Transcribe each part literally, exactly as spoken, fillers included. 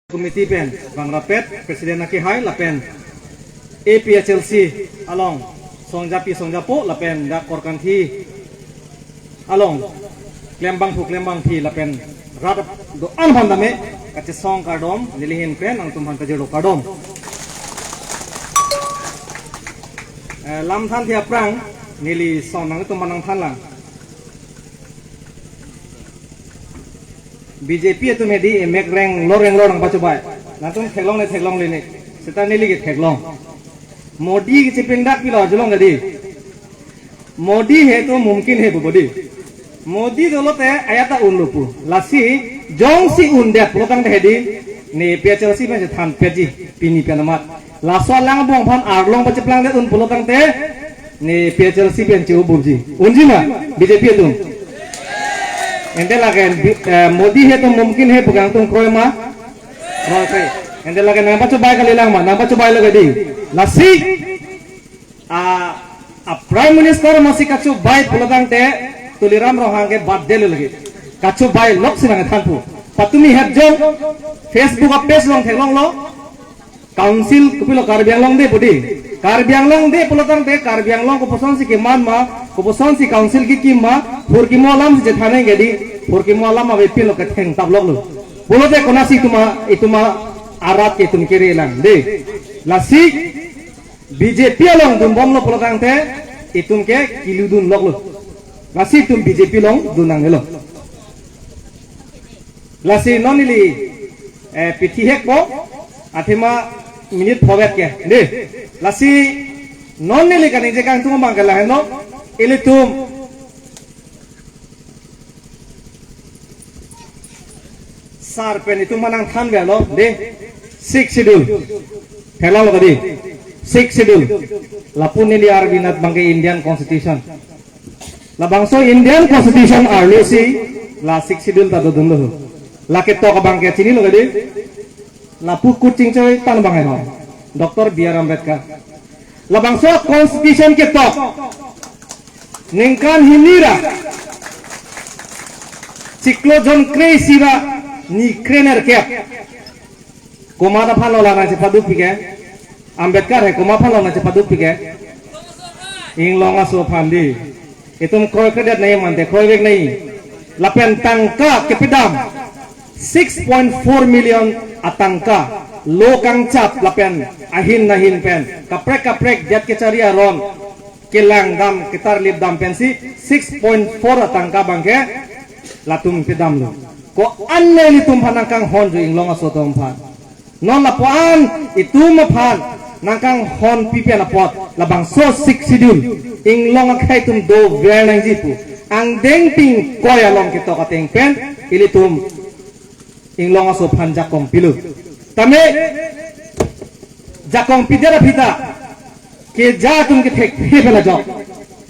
Committee pen bang rapet president akehai lapen A P H L C along songjapi songjapo lapen dak Korkanthi along klembangphu klembangphi lapen rat do-an aphan tame kachesong kardom, neli ahin pen nangtum aphan kajirlo kardom. Eh, lam thanthi aphrang neli son nangtum aphan nangthanlang. B J P atum hedi emek renglo renglo nangpachobai. Nangtum theklongle theklongle ne. Seta neli ke theklong. Modi ke chepindak pilo ajulong tadi. Modi hai to mumkin hai pu bodi. Modi dolo te ajat ta unlo pu. Lasi jongsi undet pulotangte hedi ne A P H L C pen chethan peji pini pen amat. Laso alangbong aphan arlong pacheplang det un pulotangte ne A P H L C pen che-o buji. Unji ma B J P atum. Ante lake, eh, Modi hai to mumkin hai pu kangtung kroi ma. Kroi pe. Ante lake nangpachobai kalilang ma, nangpachobailo tadi. Lasi a, a Prime Minister masi kachobai pulotangte Tuliram Ronghang ke birthday lo lagi. Kachobai lok si nangthanpo. Patumi het jong Facebook a page along theklonglo. Council kopilo Karbi Anglong Day pu di. Karbi Anglong Day pulotangte Karbi Anglong koposonsi keman ma, koposonsi council kekim ma, phurkimo alam si chethan nangji di, phurkimo alam avepinlo ketheng taploklo. Pulote konatsi itum a, itum a arat ke itum kere lang di. Lasi B J P along dunbomlo pulotangte itum ke keludun loklo. Lasi itum B J P along dun nangnelo. Lasi non neli, eh, pithi hekpo, athema minute phovet ke. Di, lasi non neli kaningje kangtung abang ke lahenlo, ilitum sar pen itum aphan nangthanverlo, di, Sixth Schedule. Theklonglo tadi, Sixth Schedule. Lapu neli arvinat abang ke Indian Constitution. Labangso Indian Constitution arlo si la Sixth Schedule ta dodunlo. Lake tok abang ke chinilo tadi. Lapu kuching choi tan abang hai ho. Doctor B R Ambedkar. Labangso Constitution ketok ningkan hini ra chiklo jon kre-isi ra ni krenerkep. Komat aphanlo la nangchepaduk pike? Ambedkar hai komat aphanlo nangchepaduk pike? Inglong aso aphan di. Itum kroikredet nangji mante kroivek nangji. Lapen tangka kepedam six point four million atangka, lo kangchap lapen ahin nahin pen kaprek kaprek det kechari aron kelangdam ketarlipdam pensi six point four atangka abang ke latum pedamlo. Ko-an nelitum aphan nangkanghon jo inglong aso atum aphan. Non lapu-an itum aphan nangkanghonpi pen apot labangso Sixth Schedule inglong akhei atum dover nangji pu angdeng pingkoi along ketok ateng pen ilitum inglong aso aphan jakong pilo. Tame jakong pidet aphi ta keja atum kethekthe pen ajok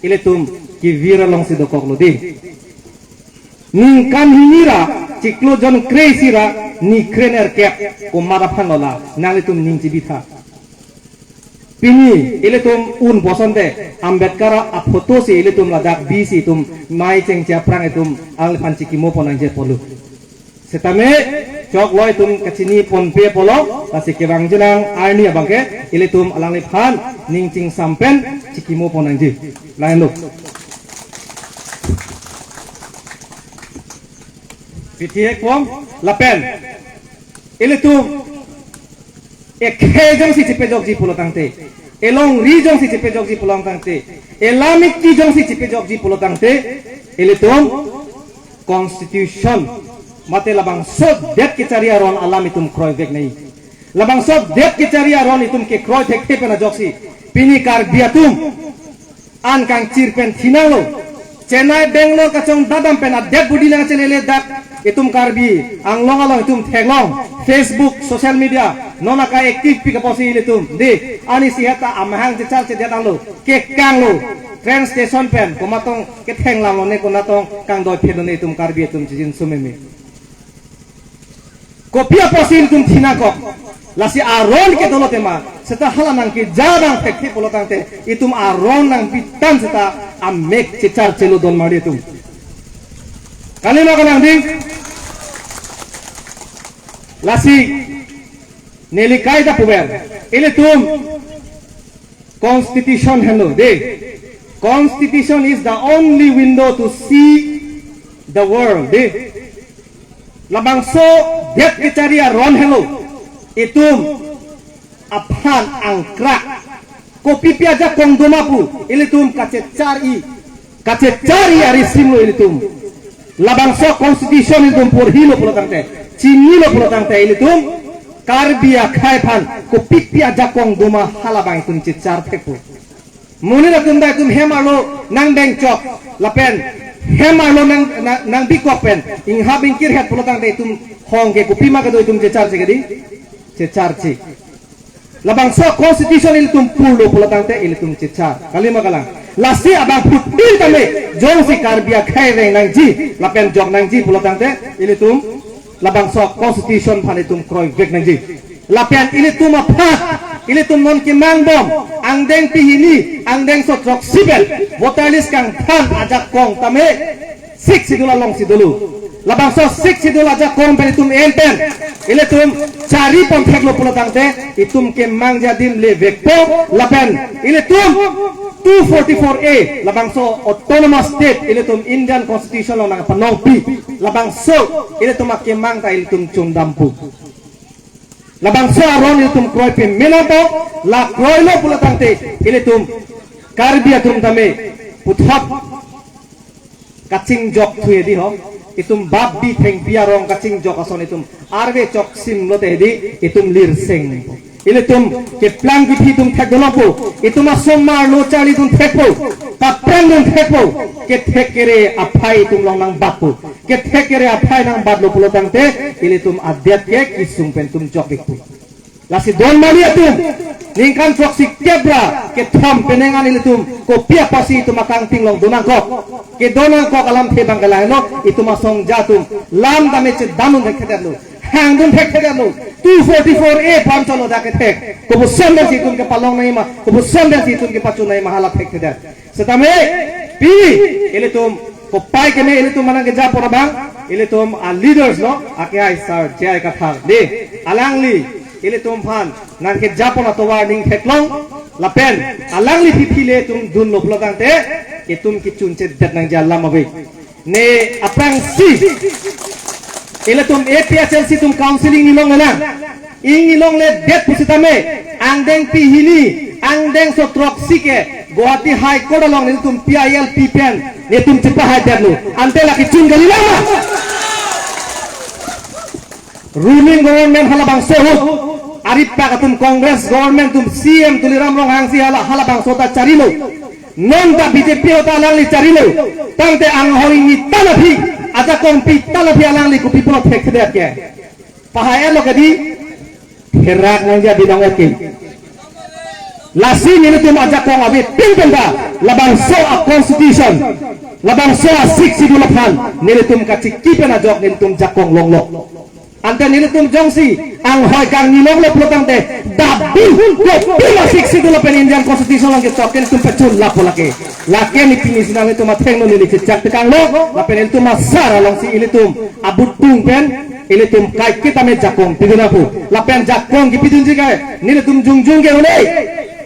ilitum kevir alongsi dokoklo di. Ningkan hini ra chiklo jon kre-isi ra ni krenerkep komat aphanlo la nanglitum ning chibitha. Pini ilitum un bosonte Ambedkar aphoto si ilitum ladak bisi itum mei chengche aphrang itum alangliphan chikimo pon nangji apotlo. Setame choklo itum kachini ponpe apotlo, lasi kevang jinang arni abang ke ilitum alangliphan ning chingsam pen chikimo pon nangji. Lahenlo. Pithi hekpo lapen ilitum ekhei jongsi chepejokji pulotangte, elongri jongsi chepejokji pulotangte, elamiki jongsi chepejokji pulotangte, ilitum Constitution mate labangso det kechari aron alam itum kroivek nangji. Labangso det kechari aron itum kekroi thekthe pen ajoksi pini Karbi atum an kangchir pen thinanglo. Chennai, Bangalore kachongdadam pen adet budi nangchelele dak itum Karbi Anglong along itum theklong, Facebook, social media, non aka active pik apotsi ilitum di, ani sihat ta amahang chechar chedet anglo, kekanglo, train station pen komat tong kethenglamlo ne konat tong kangdoi phedon ne itum Karbi atum chijin sumeme. Kopi apotsi ilitum thinangkok? Lasi aron ke dolo tema, seta hala nangkeja abang thekthe pulotangte itum aron nangpitan seta amek chechar chelodon mari itum. Kali ma kanang di? Lasi Neli kaita puver. Ilitum constitution henlo, de. Constitution is the only window to see the world, de. Labangso det kechari aron henlo. Itum aphan angkrak. Kopipi ajakong doma pu, ilitum kachechari, kachechari arisimlo ilitum. Labangso constitution ilitum porhilo pulo tangte, chinilo pulo tangte ilitum Karbi akhei aphan kopipi ajakong doma halabang itum chechar thekpo. Monit atum ta itum hem arlo nangdengchok, lapen hem arlo nang, nang, nangbikok pen inghap ingkir het pulo tangte itum hong ke kopima kedo itum checharche kedi? Checharche. Labangso constitution ilitum purlo pulo tangte ilitum chechar. Kalima kalang. Lasi abang phut pi tame jongsi Karbi akhei veng nangji lapen jok nangji pulo tangte ilitum labangso constitution aphan itum kroivek nangji. Lapen ilitum aphan, ilitum non kemangbom, angdeng pihini, angdengso throksi pen voter list kangthan ajakong tame Sixth Schedule alongsi dolo. Labangso Sixth Schedule ajakong pen itum en pen ilitum chari pon theklo pulo tangte itum kemangji adim levekpo, lapen ilitum two forty-four A, labangso autonomous state ilitum Indian Constitution along nangpanongpi, labangso ilitum akemang ta ilitum chundampo. Labangso aron ilitum kroi pemena to, la kroilo pulo tangte ilitum Karbi atum tame puthot kachingjok thu hedi ho. Itum bap bi thengpi arong kachingjok ason itum arve choksim lote hedi itum lirseng. Ilitum keplang kephi itum thek dolongpo. Itum asomar lo charli itum thekpo. Paprang itum thekpo. Kethek kere aphai itum long nangbatpo. Kethek kere aphai nangbatlo pulo tangte ilitum adet ke kesung pen itum jokvekpo. Lasi don mali atum, ningkan throksi kep ra kethom penang an ilitum kopi apotsi itum akangting along donangkok. Kedonangkok alamthe abang ke lahelo, itum asongja atum lam tame chedandun thekthedetlo, hangdun thekthedetlo. Two forty-four A pam cholo dak kethek. Kopuson pensi itum kepalong nangji ma, kopuson pensi itum kepachun nangji ma hala thekthedet. Setame pini ilitum kopai keme ilitum manang keja pora abang, ilitum a leaders lo, akehai Sar J I Kathar, de, alangli ilitum aphan nangkeja pon atovar ning theklong, lapen alangli aphi aphi le itum dunlo pulo tangte itum kechunchedet nangji alam ave. Ne aphrangsi ilitum A P H L C atum counselling nilong lelang. Inglong le det pusitame, angdeng pihini, angdengso throksi ke Guwahati High Court along nelitum P I L P pen nelitum chepahaidetlo. Ante lake chun kali lama. Ruling government halabangso ahut, aripak atum Congress government atum C M Tuliram Ronghang si hala, halabangso ta charilo. Non ta B J P ahut ta alangli charilo. Tangte anghoi ni tan aphi, ajakong pi tan aphi alangli kopi pulo thekthedet ke. Pahai lo kedi, herak nangja binong eke. Lasi nelitum ajakong ave pingpen ta, labangso a constitution, labangso a Sixth Schedule aphan nelitum kachiki pen ajok nelitum jakong longlo. Ante nelitum jongsi anghoi kangnilonglo pulo tangte, dabi kopi ma Sixth Schedule lapen Indian Constitution along kechok ke nelitum pachun lapo lake. Lake ne pini si nanglitum athengno neli chechak tekanglo, lapen nelitum asar alongsi ilitum abutung pen ilitum kaiketa me jakong pidun aphu. Lapen jakong kipidunji ke nelitum jongjong ke hole.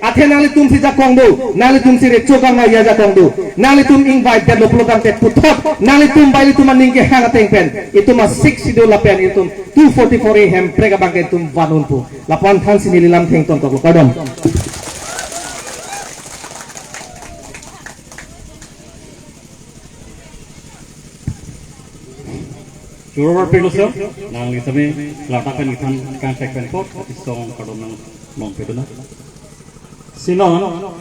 Athe nanglitum si jakong do, nanglitum si recho kangmai ajakong do. Nanglitum invite detlo pulo tangte puthot, nanglitum ba ilitum aning kehang ateng pen itum a Sixth Schedule lapen itum two forty-four A hemprek abang ke itum vanunpo. Lapu-an thansi neli lam thengton toklo, kardom. Churor Pilusar, nangli sami latak pen kethan kangthek pen apot, isong kardom nang long peduna. Si non,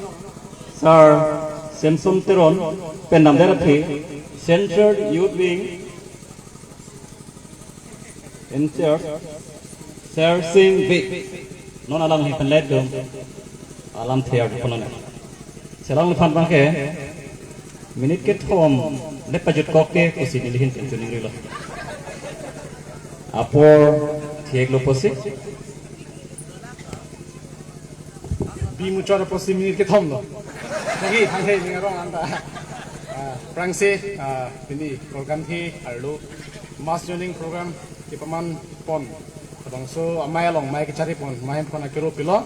Sar Samson Teron, pen damdet aphi, Central Youth Wing, in charge, Sar Sing Bey. Non alangli pen ledung, alamthe arju ponlonang. Si alangliphan abang ke, minute kethom le pajutkok ke pusi nelihin chiningri lo. Apor theklo pusi. Bi muchot apotsi minute kethom lo. Lagi, hanghe, ning arong anta. Ah, aphrangsi, ah, pini program thi arlo mass joining program kepaman pon. Labangso amei along mei kecharipon, mei hem pon akero pilo.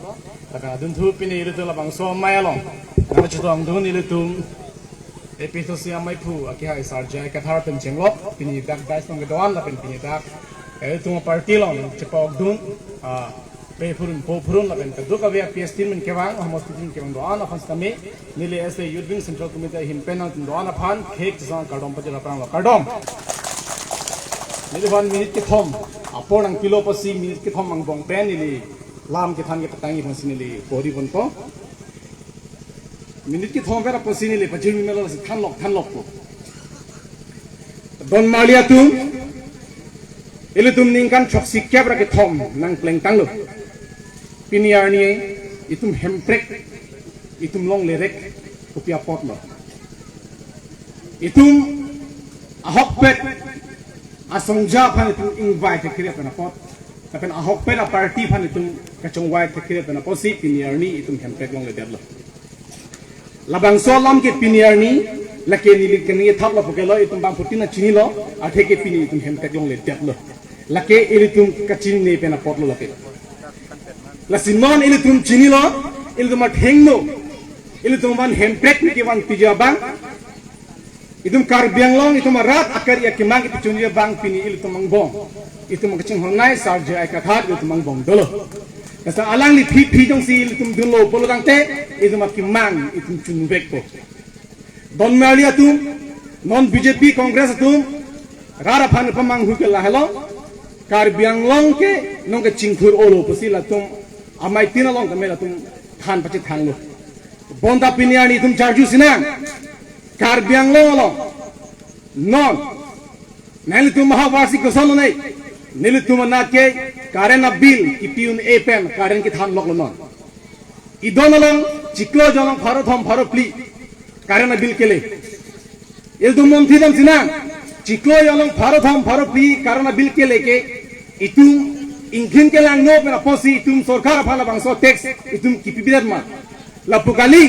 Lapen adunthu pini ilitum labangso amei along nangchetongdun ilitum A P H L C ameiphu akehai Sir J I Kathar pen chenglok, pini dak dais along kedo-an lapen pini dak ilitum party along chepa-okdun, ah, pe phurun po phurun lapen kadokave a P S team pen kevang, homosti team kevang do-an aphan sitame, neli as a Youth Wing Central Committee ahin pen nangtum do-an aphan khek chesang kardom pajir aphranglo, kardom. Neliphan minute kethom apor nangpilo apotsi minute kethom angbong pen neli lam kethan kepatangji aphansi neli pori ponpo. Minute kethom pen apotsi neli pajirmi melo, lasi thanlok thanlokpo. Don marli atum, ilitum ningkan throksi kep ra kethom nangplengtanglo. Pini arni itum Hemprek, itum longlerek kopi apotlo? Itum ahokpet asongja aphan itum ingvai thekre pen apot, lapen ahokpet aparty aphan itum kachongvai thekre pen apotsi pini arni itum Hemprek longledetlo. Labangso alam ke pini arni, lake neli keni thap lapu kelo, itum bangphutin nangchinilo, atheke pini itum Hemprek longledetlo. Lake ilitum kachinine pen apotlo lake. Lasi non ilitum chinilo, ilitum athengno, ilitum van Hemprek ni kevan piji abang, itum Karbi Anglong, itum arat akari akemang kepachunji abang pini ilitum angbong, itum kachinghon nei Sir J I Kathar ilitum angbong dolo. Lasi alangli phi phi jongsi ilitum dunlo pulo tangte, itum akemang itum chunvekpo. Don marli atum, non B J P Congress atum rat aphan pamanghu ke lahelo, Karbi Anglong ke nonke chingthur-olo pusi latum amei tin along tame latum than pachethanglo. Bonta pini arni itum charju sinang, Karbi Anglong along non nelitum maha varsi koson lo nei, nelitum anat ke current abill kipi un-e pen current kethanloklo non. Idon along chiklo ijoi along pharo thom pharo phli current abill kele. Ilitum monthi dam sinang, chiklo ijoi along pharo thom pharo phli current abill kele ke itum ingkhin kelangno pen apotsi itum sorkar aphan labangso tax itum kipipedet ma? Lapu kali,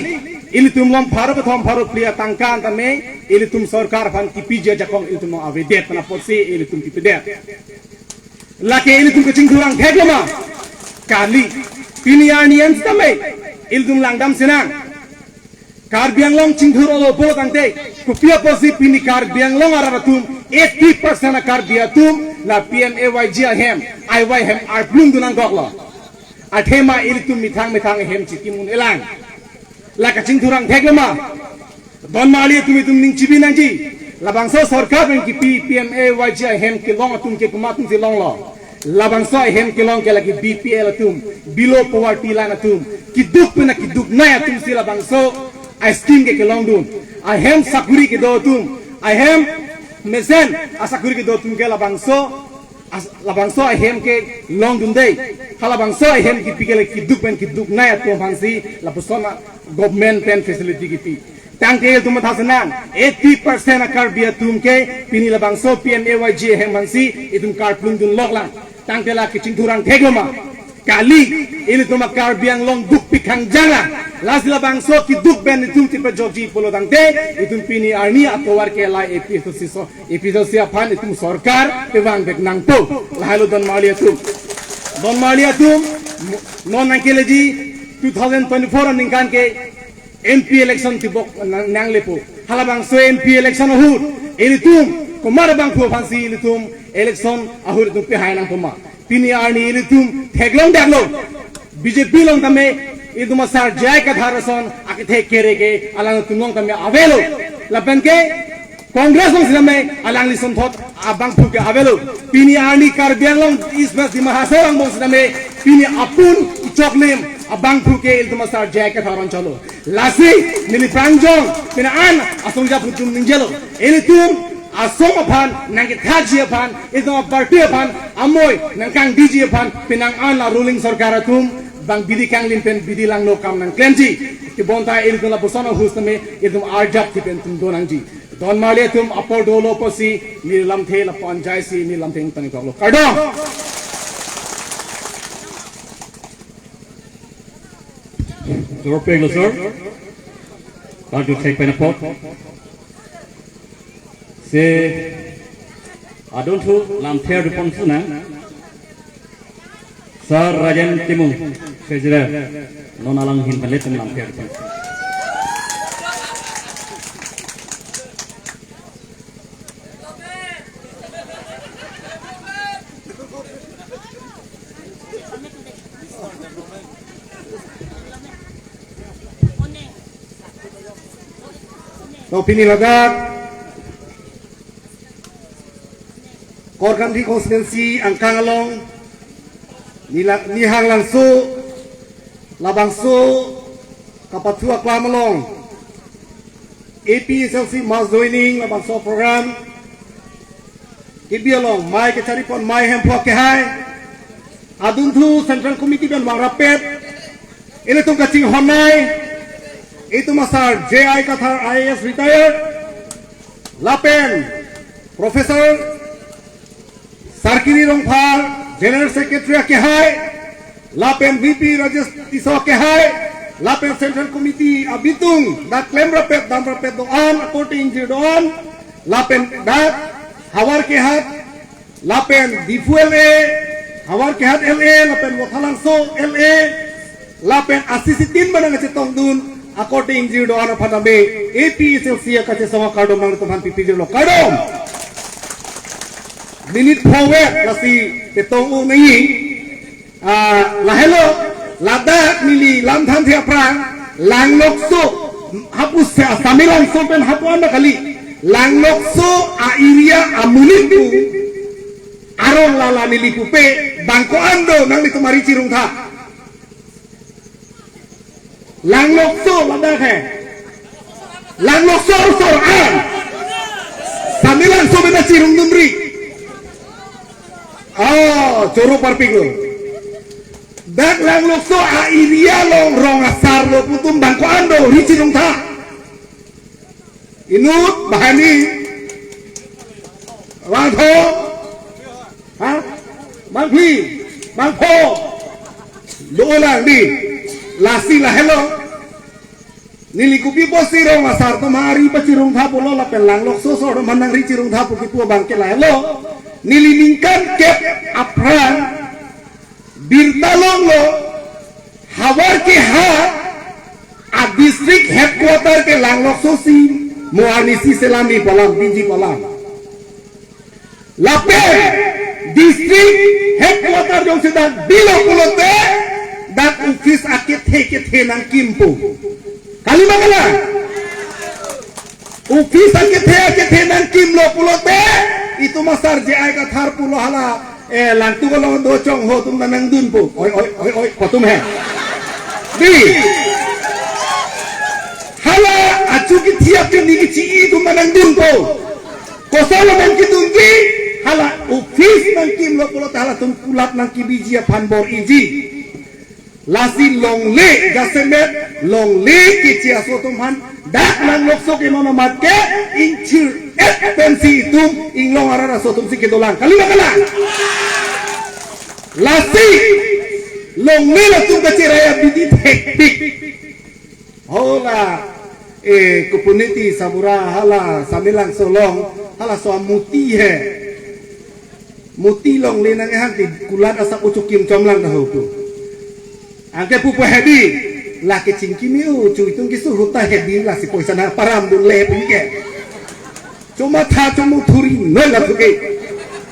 ilitum along pharo kethom pharo phli atangka an tame ilitum sorkar aphan kipiji ajakong ilitum along avedet pen apotsi ilitum pipedet. Lake ilitum kachingthur angthek lo ma? Kali. Pini arni an sitame ilitum langdam sinang. Karbi Anglong chingthur-olo pulo tangte, kopi apotsi pini Karbi Anglong arat atum eighty percent a-Karbi atum la P M A Y G ahem, A Y hem arplungdun nangkoklo? Athema ilitum methang methang ahem chikim un-elang. La kachingthur angthek lo ma? Don marli atum, itum ning chibi nangji. Labangso sorkar pen kipi P M A Y G ahem kelong atum ke komat atumsi longlo? Labangso ahem kelong ke lake B P L atum, below poverty line atum, keduk pen keduk nei atumsi labangso a-scheme ke kelongdun. Ahem sakuri kedo atum, ahem mesen asakuri kedo atum ke labangso as-, labangso ahem kelongdunde. Halabangso ahem kipi ke lake keduk pen keduk nei atum aphansi lapuson a-government pen facility kipi. Tangte ilitum matha sinang, eighty percent a-Karbi atum ke pini labangso P M A Y G ahem aphansi itum karplungdunloklang. Tangte la kachingthur angthek lo ma? Kali. Ilitum a-Karbi Anglong dukpik kangjang lang. Lasi labangso keduk pen itum chepajokji pulo tangte, itum pini arni atovar ke la A P H L C so, A P H L C aphan itum sorkar pevang vek nangpo. Lahelo don marli atum. Don marli atum, non nangkeleji two thousand twenty-four aningkan ke M P election tibok nang, nanglepo. Halabangso M P election ahut ilitum komat abangphu aphansi ilitum election ahut itum pehai nangpo ma? Pini arni ilitum theklongdaklo. B J P along tame ilitum a-Sir J I Kathar ason akethe kere ke alangtum along tame avelo. Lapen ke Congress along sitame alangli sonthot abangphu ke avelo. Pini arni Karbi Anglong East West Dima Hasao angbong sitame pini apun ichoklim abangphu ke ilitum a-Sir J I Kathar anchotlo. Lasi neli prangjong pini an asongja aphutum ningjelo. Ilitum asong aphan nangkethaji aphan, ilitum a-party aphan amoi nangkangdiji aphan penang an la ruling sorkar atum bang bidi kanglim pen bidi langno kam nangklemji. Tebonta ilitum lapuson ahut sitame ilitum arjapthi pen itum do nangji. Don marli atum, apor dolo apotsi neli lamthe lapu-an jaisi neli lamthe ingtang-ikoklo. Kardom. Jorpeklo sir. Karju thek pen apot. Si adunthu lamthe arjupon sinang. Sir Rajen Timung, Treasurer, non alanghin balik pen lampiar. To pini ladak Korkanthi constituency angkang along nila, Nihang Langso labangso kapathu aklam along A P H L C mass joining labangso program kebi along mei kecharipon mei Hemphu akehai, adunthu Central Committee pen vangrap-et, ilitum kachinghonnei, itum asar J I Kathar I A S retired, lapen Professor Sarkiri Rongphar General Secretary akehai, lapen V P Rajesh Tisso akehai, lapen Central Committee abitung dak klemrap-et damrap-et do-an, akorte ingjir do-an, lapen dak Howraghat, lapen Diphu L A, Howraghat L A, lapen Vothatlangso L A, lapen asisitin manang kachetongdun, akorte ingjir do-an aphan tame A P H L C akachesong akardom nangtumphan pipijirlo, kardom. Minute forward lasi petong-un nangji. Ah, lahelo, ladak neli lamthanthe aphrang, Langlokso, hapu se, Samelangso pen hapu anda kali, Langlokso a-area amonit pu, arong lala neli pupe, bang ko-an do nanglitum ari chirungtha. Langlokso ladak he. Langlokso asor an. Samelangso beda chirungdunri. Oh, choro parpiklo. Dak Langlokso a-area along rong asar lo pu atum bang ko-an do, ri chirungtha. Inut, bahani, bangthrok, ha? Bangphli, bangpho. Dolang di. Lasi lahelo. Neli kopi pusi rong asar atum ari pachirungtha pulo lapen Langlokso asor atum nangri chirungtha pu kipu abang ke lahelo. Neli ningkan kep aphrang birta longlo, Howraghat a-district headquarter ke Langlokso si, mo arnisi selam-i pu alam, piji pu alam. Lapen district headquarter jongsi dak bilo pulote, dak office akethe kethe nangkimpo. Kali ma kalang? Office akethe akethe nangkimlo pulote, itum asar J I Kathar pulo hala, eh, Langtuk along do chongho atum nangdunpo. Oi, oi, oi, oi, kotum he. Di. Hala achu kethiap ke ni kechi-i atum nangdunpo. Kosonlo nangkedunji, hala office nangkimlo pulote halatum kulap nangkebiji aphan bor-iji. Lasi longle jasemet, longle keche aso atum aphan, dak Langlokso ke non amat ke, ingchir-et pensi itum, inglong arat aso atumsi kedolang. Kali ma kalang? Lasi, longle latum kacherai abidi thekpik. Hola, eh, kopuniti sabura hala Samelangso along, halaso amuti he. Muti longle nang-ehan ti kulat asap uchukim chomlang dah tu. Anke pupo hedi, lake chingkimi u, chu itum kisu huta hedi lasi poisa na param dun le pini ke. Chuma tha chumu thuri noi la thuke.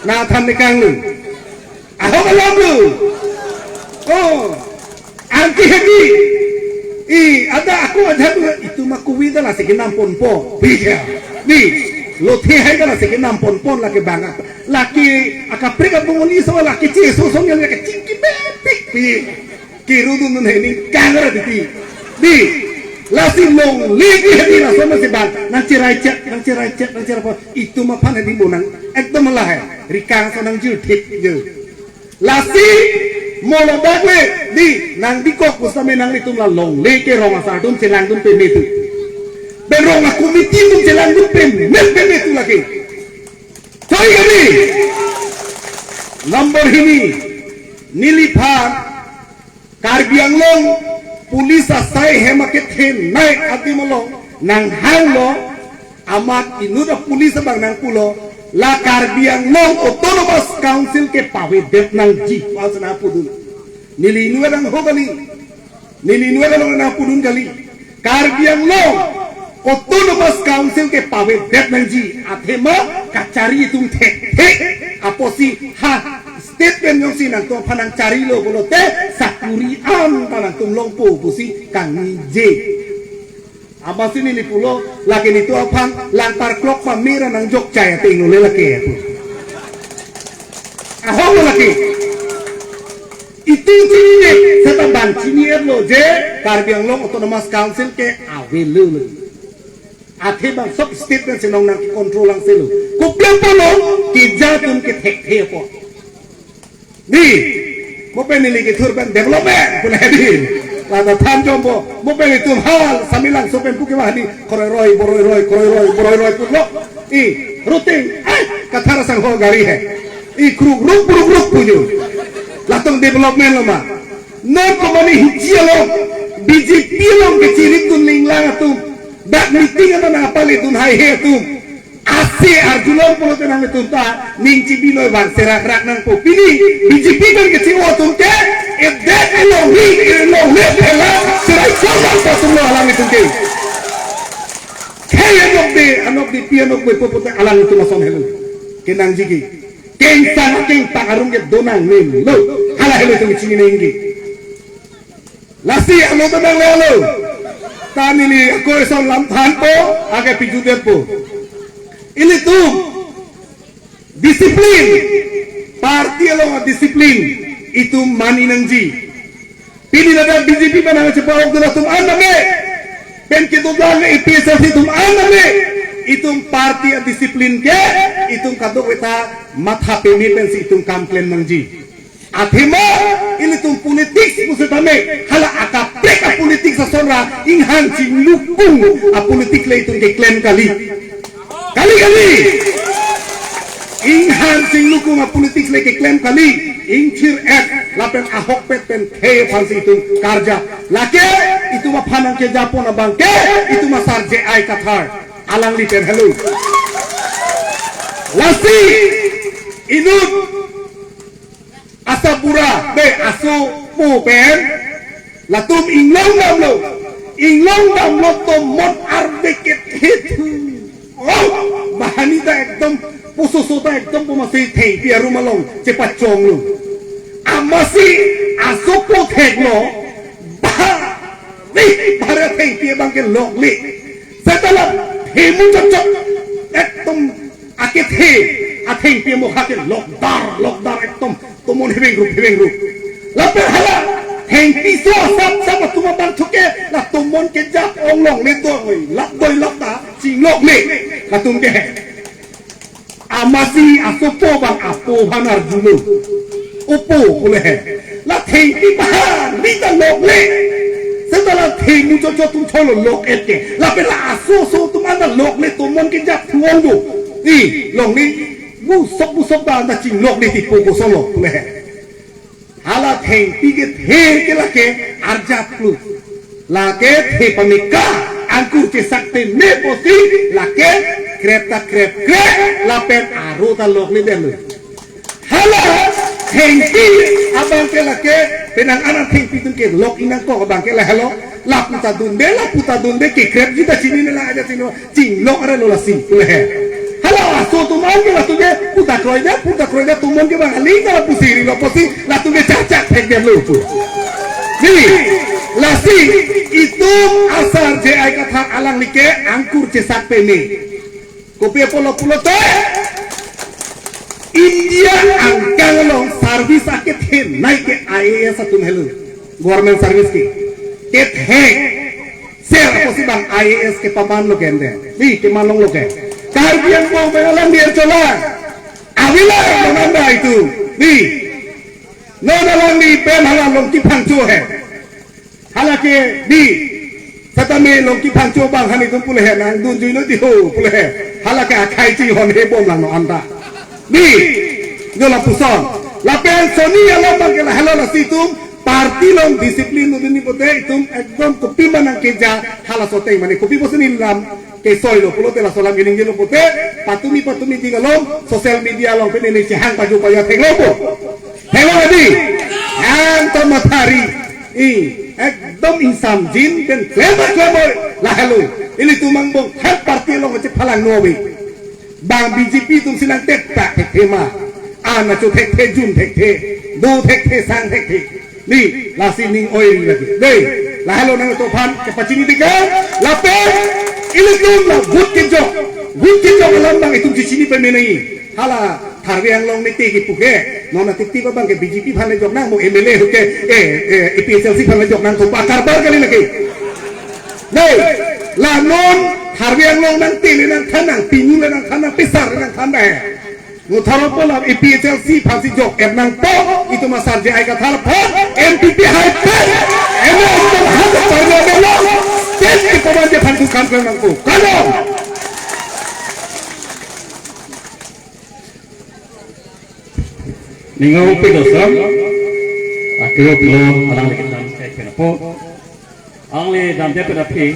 Na than ne kanglu. Ahok alam lu. Oh. Anti hedi. I, ada aku aja tu itum aku wi dah lasi kenam ponpo. Bija. Di. Lothe hai dah lasi kenam ponpon lake bang. Lake akaprek abungoni so lake che so so lake chingki betik pi. Kiru dun nun heni kangra titi. Di. Lasi longle di hedi laso masi bang. Nangcherai chet, nangcherai chet, nangcherai po. Itum aphan hedi bonang. Ekdom lahai. Rikang so nangjirthit je. Lasi mo ladak le di nangdikok pusitame nanglitum la longle ke rong asar atum chelangdun peme tu. Ben rong a-committee atum chelangdun peme peme tu lake. Choi kami. Number hini, neliphan Karbi Anglong police asai hem akethe nai adim along nanghanglo, amat inut a-police abang nangpulo, la Karbi Anglong Autonomous Council ke pavedet nangji, pasna pudun. Neli inut adang ho kali. Neli inut adang nangpudun kali. Karbi Anglong Autonomous Council ke pavedet nangji, athema kachari atum thekthe apotsi ha statement jongsi nangtum aphan nangcharilo pulote sakuri anta nangtum longpo pusi kangniji. Amatsi neli pulo, lake netum aphan langpar klok pamera nangjokchai ateng lo le lake pu. Ahok lo lake. Itum chini seta bang chini-etlo je Karbi Anglong Autonomous Council ke avelo. Athe bang sok statement si nong nangke-control lang selo. Kopi apotlo, keja atum ke thekthe apot. Di, mo pen neli kethur pen development pu le di. Lata than jompo, mo pen itum hal Samelangso pen puke wahdi, kroiroi, boroiroi, kroiroi, boroiroi pulo. I, routing, ai, kathar sang ho gari hai. I, kruk, ruk, ruk, ruk pujo. Latum development lo ma. Non komane hiji along, B J P along kechiri tun linglang atum. Dak meeting anta nangpaledun haihe atum. Asi arjulong pulote nangtum ta ning chibi noi van serak rak nangpo. Pini B J P pen kechi-o atum ke, edet elongri, elongri phela, serai chong nangpo atum lo alanglitum ke. Khei anokde, anokde pi anokbe po pulote alanglitum ason helo. Kenangji ke. Kengsang kengpak arong ke donang nem lo. Hala helo atum chini nengke. Lasi alo ta nangle alo. Ta neli ako eson lam thanpo, ake pijudetpo. Ilitum discipline. Party along discipline itum mani nangji. Pini ladak B J P pen nangchepahok dun atum an name. Pen kedodang A P H L C atum an name. Itum party a-discipline ke, itum kadokave ta matha peme pensi itum kam klem nangji. Athema ilitum politics pusitame hala akaprek a-politics ason ra inghan chinglukung a-politics le itum keklem kali. Kali kali. Inghan chinglukung a-politics le keklem kali. Ingthir-et lapen ahokpet pen khei aphansi itum karja. Lake itum aphan nangkejapon abang ke itum asar J I Kathar. Alangli pen helo. Lasi inut asabura, be asopo pen, latum inglong damlo, inglong damlo tomon arve kethe thu. Oh, bahani ta ekdom pososo ta ekdom pomasi thengpi arum along chepachonglo. Amatsi asopo theklo, ba, ri, bare thengpi abang ke lokle. Seta la themu chokchok, ekdom akethe athengpi amokha ke lokdar, lokdar ekdom tomon heveng rup, heveng rup. Lapen hala thengpi so asap sap atum abang thuke la tomon kejap ong longle doi lap doi lap ta chinglokle latum ke he. Amatsi asopo abang apo aphan arjulo. Opo pule he. La thengpi bahani ta lokle. Seta la themu chokchok atum cholo lok-et ke. Lapen la asoso atum anta lokle tomon kejap thu ong do. I, longle busok busok ta anta chinglokle ti po kosonlo pule he. Hala thengpi kethe ke lake arjap klu. Lake the pameka angkur chesak peme pusi lake krep ta krep krep lapen aro ta lokle detlo. Hala thengpi abang ke lake penang anan thengpi atum ke lok-i nangkok abang ke la helo. Lapu ta dunde, lapu ta dunde kekrepji ta chinine la aja chini. Chinglok arelo lasi pule he. Hala aso atum an ke latum ke pu ta kroidet, pu ta kroidet tomon ke bang aling ta lapu sirilo pusi latum ke chak chak thekdetlo pu. Neli, lasi itum asar J I Kathar alangli ke angkur chesak peme. Kopi apotlo pulote India angkang along service akethenei ke I A S atum helo. Government service ke. Kethe. Ser apotsi bang I A S kepaman lo ke ante. Di, keman longlo ke. Karbi Anglong pen alangli archola. Avila lo nanda itu. Di. Non alangli pen hala Longki Phangcho he. Hala ke di. Setame Longki Phangcho bang hani tum pule he nangdunjui noi di ho pule he. Hala ke akhai chinghon he bom lang non anta. Di, jo lapuson. Lapen soni alam bang ke la helo lasi itum party along discipline nodun ni pote itum ekdom kopi ma nangkeja halaso ateng mane kopi pusi neli lam Kesoi lo pulote laso alam ining lo pote, patumi patumi ding along social media along pen ini chehang paju paju thenglo po. Thenglo adi. Ang to mathari. I ekdom insamjin pen klemar klemar lahelo. Ilitum angbong third party along chephalang novi. Bang B J P atum si nangtetak thekthe ma. An achu thekthe, jun thekthe, do thekthe, sang thekthe. Ni, lasi ning oiri lagi. Dei, lahelo nangtum aphan kepachini dikang, lapen ilitum la vote kejok. Vote kejok alam abang itum chechini pamenai. Hala Karbi Anglong niti kipu ke, non atiptip abang ke B J P aphan le jok nang mo M L A ahut ke, eh, eh, A P H L C aphan le jok nang thupa karbar kali lagi. Dei, la non Karbi Anglong nangtele nangthan nang, pinu le nangthan nang, pisar le nangthan nang. Ngutharo polam A P H L C aphansi jok er nangpo, itum asar J I Kathar aphan, N P P hai pen, M L A itum aphan parliament lo, state ke paman je aphan tu kam klang nangpo. Kalo. Ning opik dosam, akiro pilo, alang lagi tan, eh, kenapa? Alangli damde pen aphi,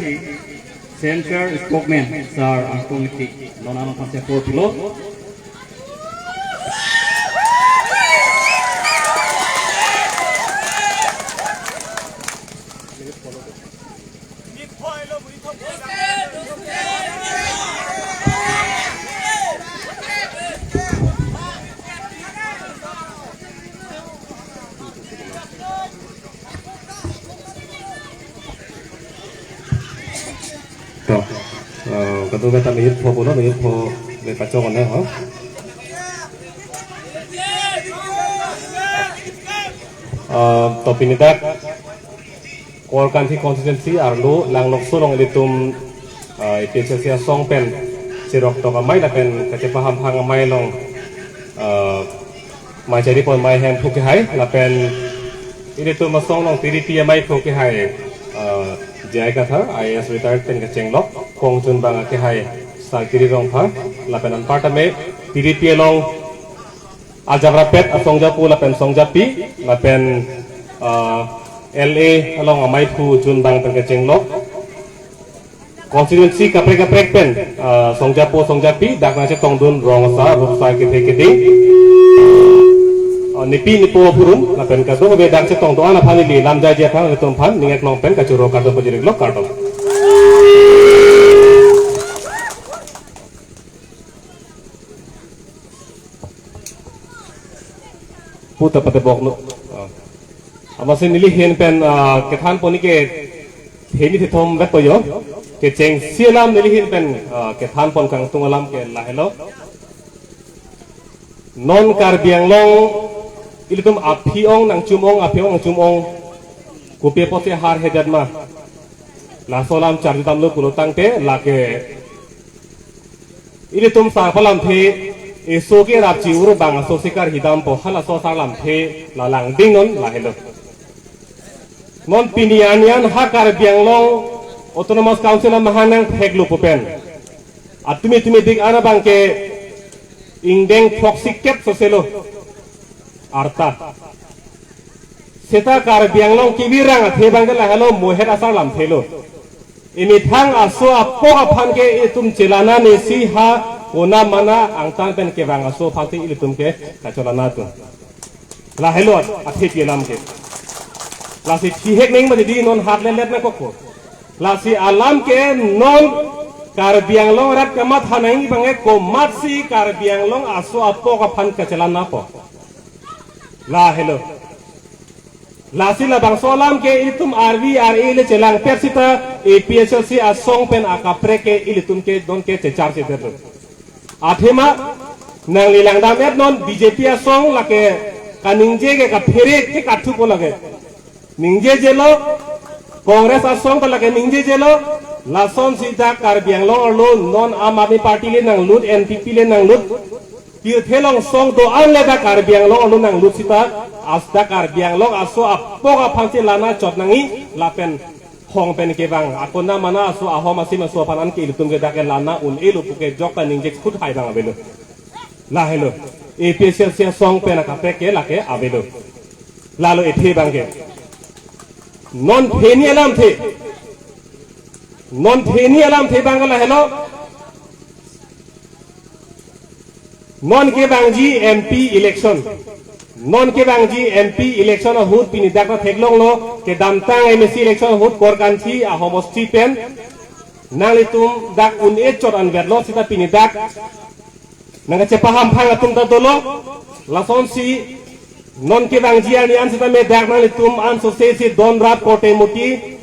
Central Spokesman, Sir Angtong Engti, non alang aphan si apor pilo. To, eh, kadokave ta minute pho pulo, minute pho le pachok ne ho. Eh, to pini dak Korkanthi constituency arlo Langlokso along ilitum, eh, A P H L C asong pen cherok tok amei lapen kachepaham hang amei along, eh, mei chari pon mei hemphu kehai lapen ilitum asong along T D P amei phu kehai, eh, J I Kathar, I A S retired pen kachenglok, kong junbang akehai Sarkiri Rongphar, lapen anparta me T D P along ajaprapet asongjapo lapen songjapi, lapen, eh, L A along amei phu junbang pen kachenglok. Constituency kaprek kaprek pen, ah, songjapo songjapi, dak nangchetongdun rong asar, rup asar kethe keding. Ah, nepi nepo aphurum, lapen kadokave dak chetong do-an aphan ili lam jaiji aphan, ilitum aphan, ning eklong pen kachoro kardom pajirlo, kardom. Puta pate bok no. Ah. Amatsi neli ahin pen, ah, kethan pon ke hini thithom vet po jo. Kechengsi alam neli ahin pen, ah, kethan pon kangtung alam ke lahelo. Non Karbi Anglong ilitum aphi-ong nangchum-ong, aphi-ong nangchum-ong. Kopi apotsi har hedet ma. Laso alam charju damlo pulo tangte lake ilitum sar palamthe, eso kerap chi-ur bang aso si karhi dampo, halaso sar lamthe la langding non lahelo. Non pini an-an ha Karbi Anglong Autonomous Council amahang nangtheklo pu pen, atumi tumi dik an abang ke ingdeng throksi kep soselo arta. Seta Karbi Anglong kevirang athe abang ke lahelo mohet asar lamthe lo. Imethang aso apok aphan ke itum chelana nesi ha kona mana angtan pen kevang aso aphan si ilitum ke kachelana atum. Lahelo athe pi alam ke. Lasi thihek neng ma didi non hat lelet na kokpo. Lasi alam ke non Karbi Anglong arat kamatha nangji abang ke komatsi Karbi Anglong aso apok aphan kachelana po. Lahelo. Lasi labangso alam ke itum R V R A le chelangpet sita A P H L C asong pen akaprek ke ilitum ke don ke chechar chedetlo. Athema nangli langdam et non B J P asong lake kaningje ke kaphere ke kathupo lake. Ningjejelo, Congress asong ta lake ningjejelo, lasonsi dak Karbi Anglong arlo non Aam Aadmi Party le nanglut, N P P le nanglut, pirthe along song do-an le dak Karbi Anglong arlo nanglut sita, as dak Karbi Anglong aso apok aphansi lana chot nangji, lapen hong pen kevang, akona mana aso ahom asim aso aphan an ke ilitum ke dak ke lana un-elo puke jok ta ningje khut hai abang avelo. Lahelo, A P H L C asong pen akaprek ke lake avelo. Lalo ethe abang ke. Non pheni alamthe. Non theni alamthe abang lahelo. Non kevangji M P election. Non kevangji M P election ahut pini dak ta theklonglo, kedamtang M A C election ahut Korkanthi ahomosti pen nanglitum dak un-e chot anvetlo sita pini dak nangkachepaham phang atum ta dolo. Lasonsi non kevangji arni an sitame dak nanglitum ansose si don rat korte moti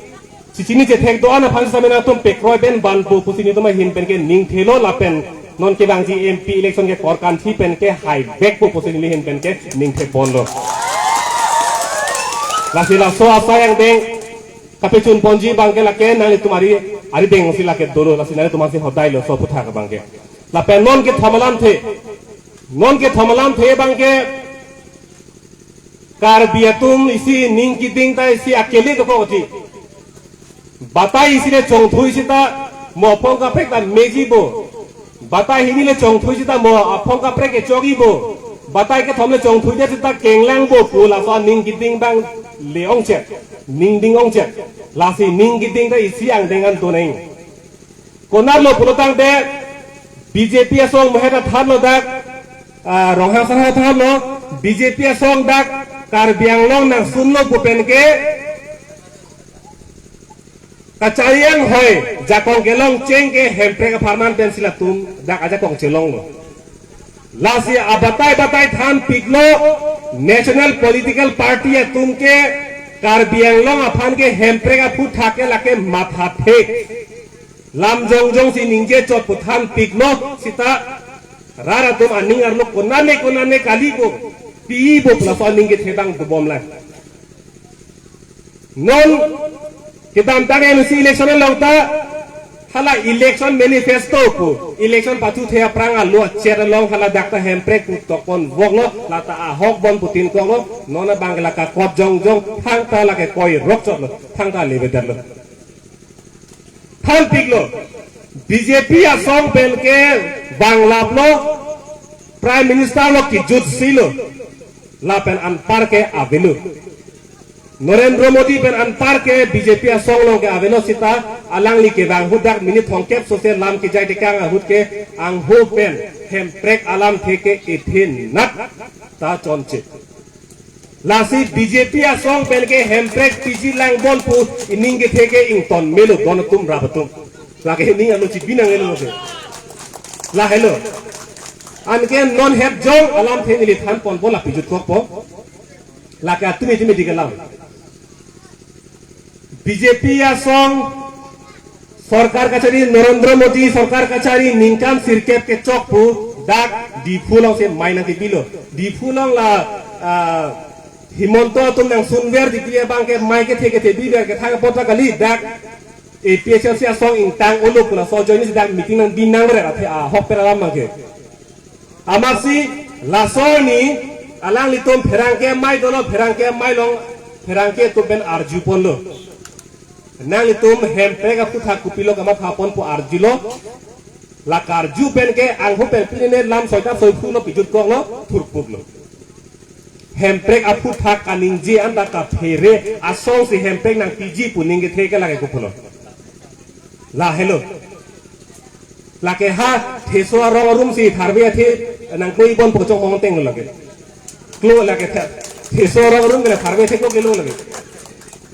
si chini chethek do-an aphan sitame nangtum pekroi pen vanpo pusi nelitum ahin pen ke ningthelo lapen non kevangji M P election ke Korkanthi pen ke haivekpo pusi neli ahin pen ke ningtheponlo. Lasi laso asai angdeng kapachunponji abang ke lake nanglitum ari, arideng si lake dolo, lasi nanglitum asi hodai lo so aphuthak abang ke. Lapen non kethom alamthe, non kethom alamthe abang ke Karbi atum isi ning keding ta isi akele dokokji. Batai isi le chongthui sita mo aphong kaprek ta meji bo. Batai hini le chongthui sita mo aphong kaprek kechokji bo. Batai kethom le chongthui de sita kenglangpo pu laso aning keding abang le-ongchot, ning ding-ongchot. Lasi ning keding ta isi angdeng an donang. Konatlo pulotangte B J P asong mohet athanlo dak, ah, Ronghang Sarha athanlo, B J P asong dak Karbi Anglong nangsunlo pu pen ke kachari anghoi jakong kelong cheng ke Hemprek apharman pensi latum dak ajakong chelonglo. Lasi abatai batai thanpiklo, national political party atum ke Karbi Anglong aphan ke Hemprek aphuthak ke lake mathathek. Lam jongjong si ningje chot pu thanpiklo sita rat atum aning arlo konane konane kali bo, pi bo pu laso aning kethe abang dobomlang. Non kedamtang M C election along ta hala election manifesto pu, election pathuthe aphrang alo achet along hala dak ta Hemprek pu tokpon voklo, lata ahok bon pu tin koklo, non abang la kakot jongjong, thangta lake koirok chotlo, thangta levedetlo. Thanpiklo, B J P asong pen ke vanglaplo, Prime Minister lo, kejutsilo, lapen anpar ke avelo. Narendra Modi pen anpar ke B J P asong along ke avelo sita alangli kevang ahut dak minute thomkep sose lam kejai tekang ahut ke angho pen Hemprek alamthe ke ethe nat ta chonche. Lasi B J P asong pen ke Hemprek piji lang bon pu ining kethe ke ington melo don atum rap atum. Lake ining anu chibi nang elo ke. Lahelo. Anke non het jong alamthe neli thanponpo, la pijut kokpo. Lake atumi tumi di kelang. B J P asong sorkar kachari, Narendra Modi sorkar kachari ningkan sirkep kechok pu dak Diphu along si mai nangkebilo. Diphu along la, ah, Himanta atum nangsunver dikri abang ke mai kethe kethe biver kethang apot ta kali, dak A P H L C asong ingtang olo pu laso ajoine si dak meeting nangbi nangver athe ahok pen alam abang ke. Amatsi laso arni alanglitum pherangke amei dolo, pherangke amei along pherangke atum pen arjuponlo. Nanglitum Hemprek aphuthak kopilo kamathapon pu arjulo. La karju pen ke angho pen pine lam soita soiphu lo, pijut koklo, thurpuklo. Hemprek aphuthak kaningje anta kaphere asong si Hemprek nangpiji pu ning kethe ke lake kopulo. Lahelo. Lake ha theso arong arum si tharve athe nangkloi bon pu chonghong tenglo lake. Klo lake the-, theso arong arum ke la tharve athe klo kelo lake.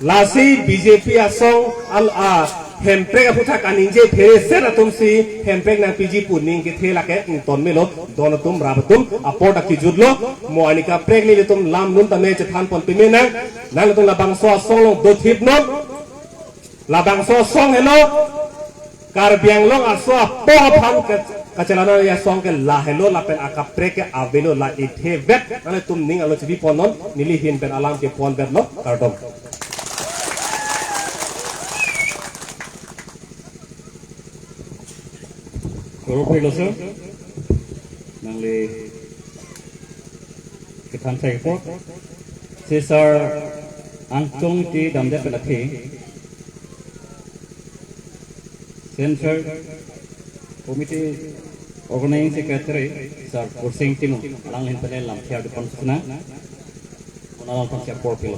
Lasi B J P asong al a Hemprek aphuthak kaningje phereset atum si Hemprek nangpiji pu ning kethe lake ington melo, don atum rap atum apot akejutlo. Mo ani kaprek nelitum lam nun tame chethanpon pime nang, nanglitum labangso asong along dothipnon. Labangso asong helo, Karbi Anglong aso apo aphan ke, kachelanari asong ke lahelo lapen akaprek ke avelo, la ithevet nanglitum ning alo chibiponnon, neli ahin pen alam keponvetlo, kardom. Koro philo sir, nangli kethan sai po. Si sir Angchong Ingti damde pen athe Central Committee Organizing Secretary sir Kursing Timung, alang ahin pen lam thiar dupon suna. Mona lang pangsiap por pilo.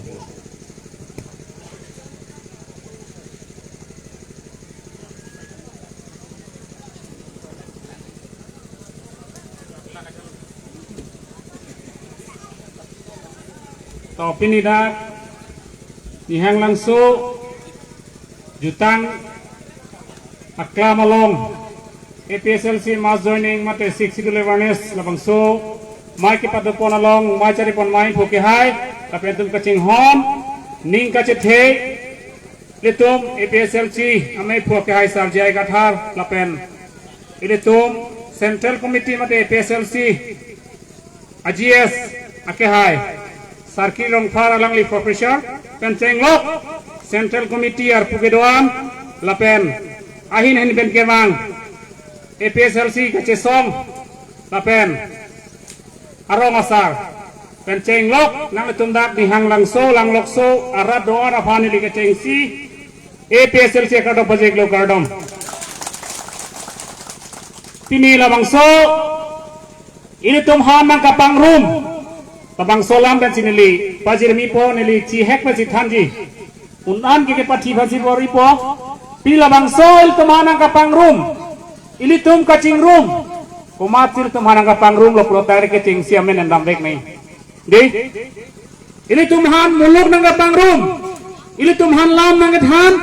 To pini dak Nihanglangso jutang aklam along A P S L C mass joining mate Sixth Schedule awareness labangso amei kepadopon along amei charipon amei phu kehai lapen itum kachinghon ning kachethe, ilitum A P S L C amei phu kehai Sar J I Kathar lapen ilitum Central Committee mate A P S L C a G S akehai Sarki Rongphar alangli professor pen chenglok Central Committee arpu kedo-an lapen ahin ahin pen kevang A P S L C kachesong lapen arong asar pen chenglok nanglitum dak Nihanglangso Langlokso arat do-an aphan neli kechengsi A P S L C akardom pajirlo, kardom. Pini labangso ilitum aphan nangkapangrum labangso alam pen si neli pajirmipo, neli chihek pen si thanji. Un-an ke kepathi aphan si bor-ipo. Pini labangso ilitum aphan nangkapangrum, ilitum kachingrum, komat si ilitum aphan nangkapangrumlo pulote kechengsi amen endam vek nai. Dei, ilitum aphan muluk nangkapangrum, ilitum aphan lam nangkethan,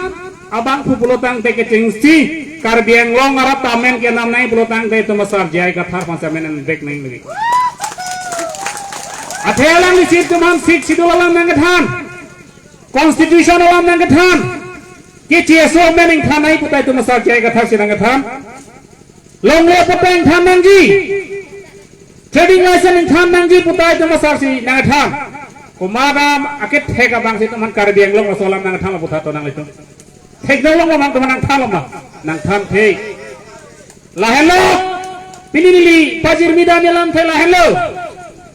abang phu pulotangte kechengsi Karbi Anglong arat amen kenam nai pulotangte itum Sar J I Kathar aphan si amen endam vek nai lagi. Athe alanglisi itum aphan Sixth Schedule alam nangkethan, Constitution alam nangkethan, keche aso amen ingthan nai puta itum Sar J I Kathar si nangkethan. Longle puta ingthan nangji, trading license ingthan nangji puta itum asar si nangthan. Komat akethek abang si itum aphan Karbi Anglong laso alam nangthan lo puta to nanglitum. Thekdunlo ma, itum aphan nangthanlo ma? Nangthanthe. Lahenlo, pini neli pajirmi dam alamthe lahenlo.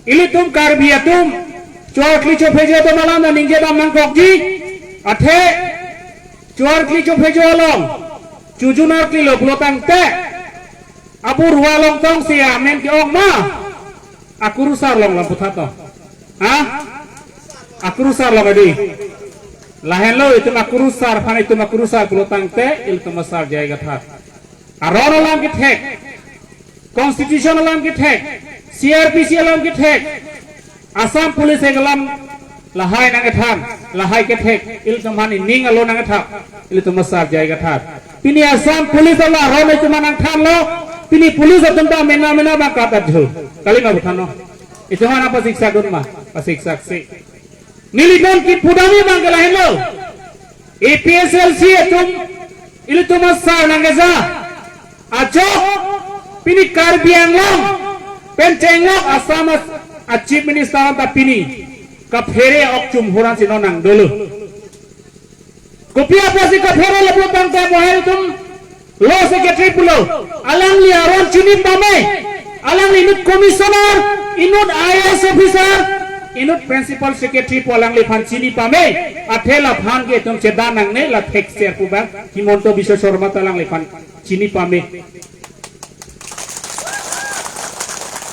Ilitum Karbi atum choarkli chophejo atum alam ningje dam nangkokji. Athe choarkli chophejo along chojun arklilo pulotangte, abu rualong tong si amen ke-ong ma? Akurusar along lam puta to. Ha? Akurusar along adi. Lahenlo itum akurusar aphan, itum akurusar pulotangte ilitum asar J I Kathar. Aron alam kethek, Constitution alam kethek, C R P C alam kethek, Assam Police Act alam lahai nangthan, lahai kethek, ilitum aphan ining alo nangthap, ilitum asar J I Kathar. Pini Assam Police alo aron itum aphan nangthanlo, pini police atum ta mena mena bang kat adhu. Kali ma puta no? Itum aphan pasiksak dun ma? Pasiksak si. Neli non kepudam abang ke lahenlo. A P S L C atum ilitum asar nangkeja ajok pini Karbi Anglong pen chenglok Assam as-, a Chief Minister anta pini kaphere ok chumhuran si non nangdolo. Kopi apotsi kaphere lo pulotangte mo hai itum Law Secretary pulo, alangli aron chini pame, alangli inut commissioner, inut I A S officer, inut principal secretary pu alangliphan chini pame, athe laphan ke itum chedan nangne, la thekser pu abang Himanta Biswa Sarma ta alangliphan chini pame.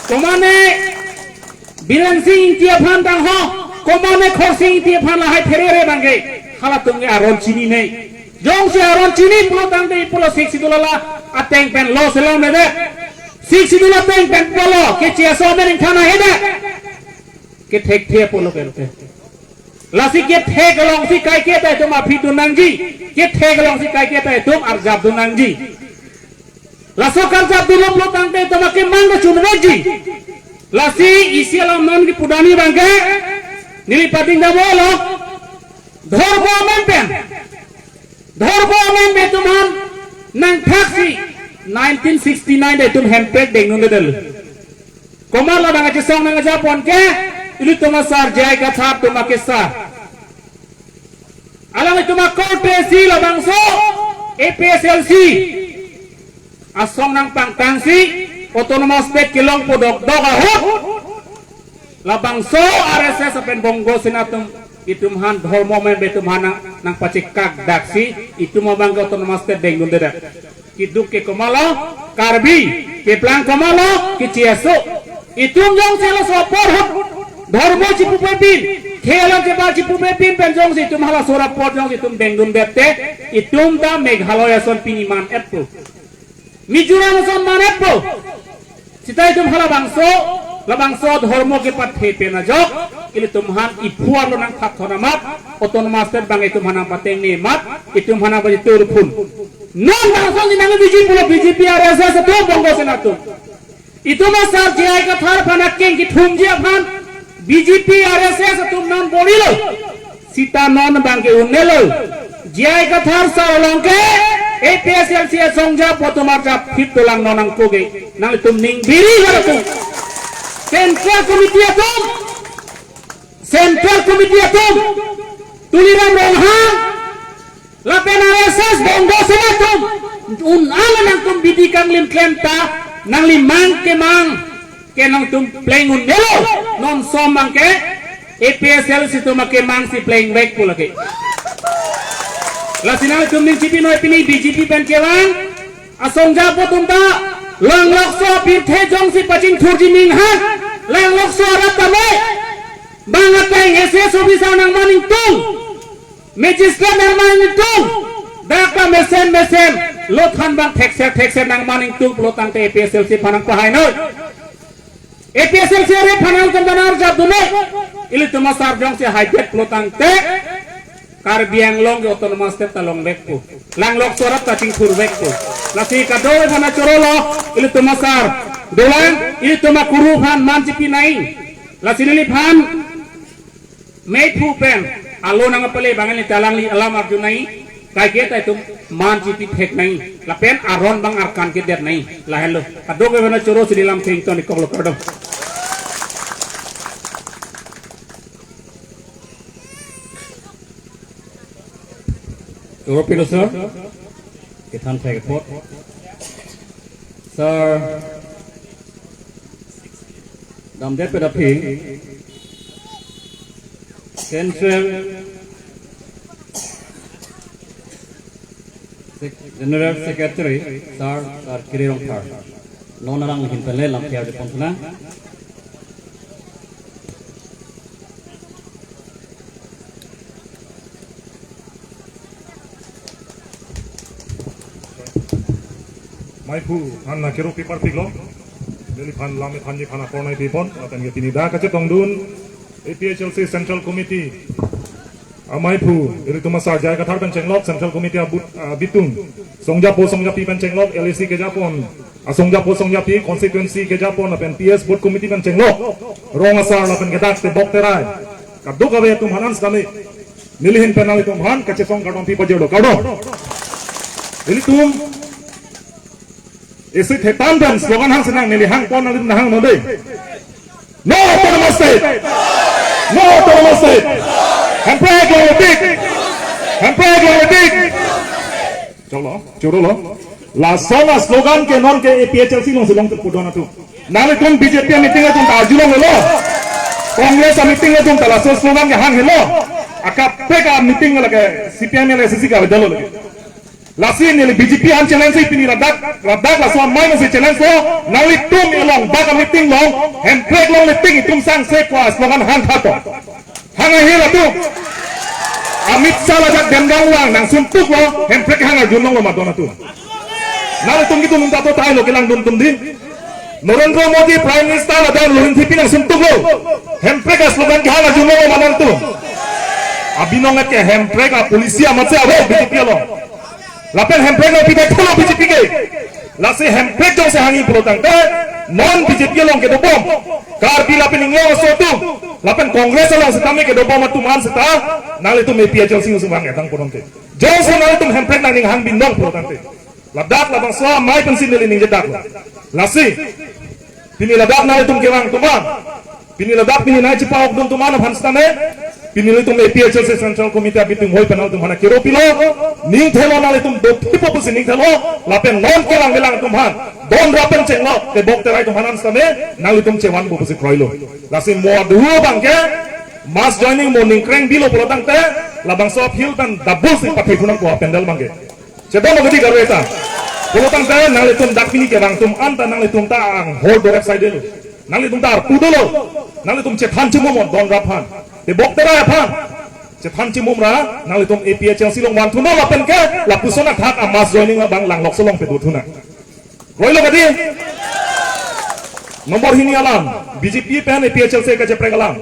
Komane Biren Singh Ingti aphan tangho, komane Khorsing Ingti aphan lahai pherere abang ke, halatum ke aron chinine. Jongsi aron chini pulotangte ipulo Sixth Schedule ala ateng pen law selamledet. Sixth Schedule ateng pen pulo keche aso amen ingthan ahedet. Kethekthe pulo pente. Lasi kethek alongsi kaike ta itum aphi dun nangji. Kethek alongsi kaike ta itum arjap dun nangji. Laso karjap dunlo pulotangte itum akemang kachunvekji. Lasi isi alam non kepudam abang ke neli pading damlo. Dhormo amen pen, dhormo amen pen itum aphan nangthaksi nineteen sixty-nine ta itum hemprek dengdundedetlo. Komat labang kachesong nangkejapon ke, ilitum asar J I Kathar atum akesar. Alanglitum akorte si labangso A P S L C asong nangpangtangsi Autonomous State kelongpo dokdok ahut, labangso R S S lapen Bongo Sena atum itum aphan dhormo amen pen itum aphan nang, nangpachekakdaksi itum abang ke Autonomous State dengdundedet. Keduk ke komatlo, Karbi, keplang komatlo, keche aso. Itum jongsi laso apor ahut dhormo chipupepin, khei alam chebar chipupepin pen jongsi itum halaso apor jongsi itum dengdundet te, itum ta Meghalaya ason pini man-etpo, Mizoram ason man-etpo. Seta itum halabangso, labangso dhormo kepathe pen ajok Ilitum aphan iphu arlo nangthap thon amat, autonomous state abang itum aphan nangpatengne amat, itum aphan nangpajitur phun. Non bangso ni nang B J P pulo, B J P, R S S atum, Bongo Sena atum. Itum asar J I Kathar aphan akeng kethumji aphan B J P, R S S atum non borilo. Seta non abang ke un-elo. J I Kathar sar along ke A P H L C asongja apo atum arjap phit dolang non nangko ke. Nanglitum ning biri kar atum. Central Committee atum. Central Committee atum. Tuliram Ronghang. Lapen R S S Bongo Sena atum. Un-an nangtum bidi kanglim klem ta. Nangli mang kemang ke nangtum pleng un-elo. Non som abang ke A P H L C atum akemang si pleng vek pu lake. Lasi nangtum ning chipinoi pini B J P pen kevang asongja apo atum ta Langlokso apirthe jongsi pachingthurji ninghang, Langlokso arat tame. Bang ateng S S officer nangman ingtung, magistrate nangman ingtung, dak ta mesen mesen lo than abang thekser thekser nangman ingtung pulo tangte A P H L C aphan nangpahai noi. A P H L C arep aphan nangtum ta nang-arjap dun noi. Ilitum asar jongsi haidet pulo tangte Karbi Anglong ke autonomous state ta long vek pu. Langlokso arat ta chingthur vek pu. Lasi kadokave aphan chorolo, ilitum asar dolang, ilitum akuru aphan man chipi nai. Lasi neliphan meiphu pen alo nangpale abang neli ta alangli alam arju nai, kaike ta itum man chipi thek nai, lapen aron abang arkan kedet nai, lahenlo. Kadokave aphan choro si neli lam thengton ikoklo, kardom. Choro pilo sir. Kethan thek apot. Sir, damdet pen aphi Central Sec-, General Secretary, Sir, Sir Kiri Rongphar. Non arang hin pen le lamthe arjupon thuna. Meiphu aphan nangkeropi parpiklo. Neliphan lam ethanji aphan apornai pipon. Lapen ke pini dak kachetongdun A P H L C Central Committee ameiphu, ilitum asar J I Kathar pen chenglok, Central Committee abut, abitung, songjapo songjapi pen chenglok, L A C kejapon asongja apo songjapi, constituency kejapon lapen P S booth committee pen chenglok, rong asar lapen kedak tebok terai, kadokave atum aphan an sitame neli ahin pen nanglitum aphan kachetong kardom pi pajirlo, kardom. Ilitum isi thetan pen slogan hang sinang, neli hangpon, nanglitum nang hang non dei. No autonomous state. No autonomous state. Hemprek longletik. Hemprek longletik. Choklo, chorolo. Lason aslogan ke non ke A P H L C alongsi long pudun atum. Nanglitum B J P ameeting atum ta arjulonglo. Congress ameeting atum ta laso slogan ke hang helo. Akaprek ameeting lake C P I M le S C kavedalo lake. Lasi neli B J P aphan challenge si pini ladak, ladak laso amei nangsi challenge lo, nanglitum along bak ameeting along, Hemprek longletik, itum sangse pu aslogan hang tha to. Hang ahi latum. Amit Shah lajak Demgang vang nangsuntuklo, Hemprek hang arjulonglo ma don atum. Nanglitum kitum ta to tahai lo kelang dun atum dei. Narendra Modi Prime Minister ladak Luhun T P nangsuntuklo. Hemprek aslogan kehang arjulonglo ma don atum. Abinong ke Hemprek apolicy amatsi ave B J P along. Lapen Hemprek nangpidet thelo B J P ke. Lasi Hemprek jongsi hangji pulo tangte non B J P along kedobom Karbi lapen Inglong aso atum lapen Congress along sitame kedobom atum an sita nanglitum A P H L C usung hang etang pudun te. Jongsi nanglitum Hemprek nangning hang binong pulo tangte. Ladak labangso amei pensi neli ningjedaklo. Lasi pini ladak nanglitum kevang atum an, pini ladak pini nai chipa-ok dun atum an aphan sitame, pini ilitum A P H L C Central Committee abitung hoi pen nanglitum aphan keropilo, ning thelo, nanglitum dophipo pusi ning thelo, lapen non kelang kelang atum aphan, don rapen chenglo, tebok terai atum aphan sitame, nanglitum chevanpo pusi kroilo. Lasi mo adu abang ke, mass joining mo ningkreng bilo pulo tangte, labangso field pen double si pathai thunang ko pandal abang ke. Chedam agadi gareta. Pulo tangte nanglitum dak pini kevang atum an ta nanglitum ta anghor dorek saidelo. Nanglitum ta arpu dolo. Nanglitum chethan chimum don rap aphan, tebok terai aphan chethan chimum ra nanglitum A P H L C along vanthunang lapen ke lapuson athak a mass joining abang Langlokso along peduthunang. Kroilo kadi? Nombor hini alam, B J P pen A P H L C kacheprek alam.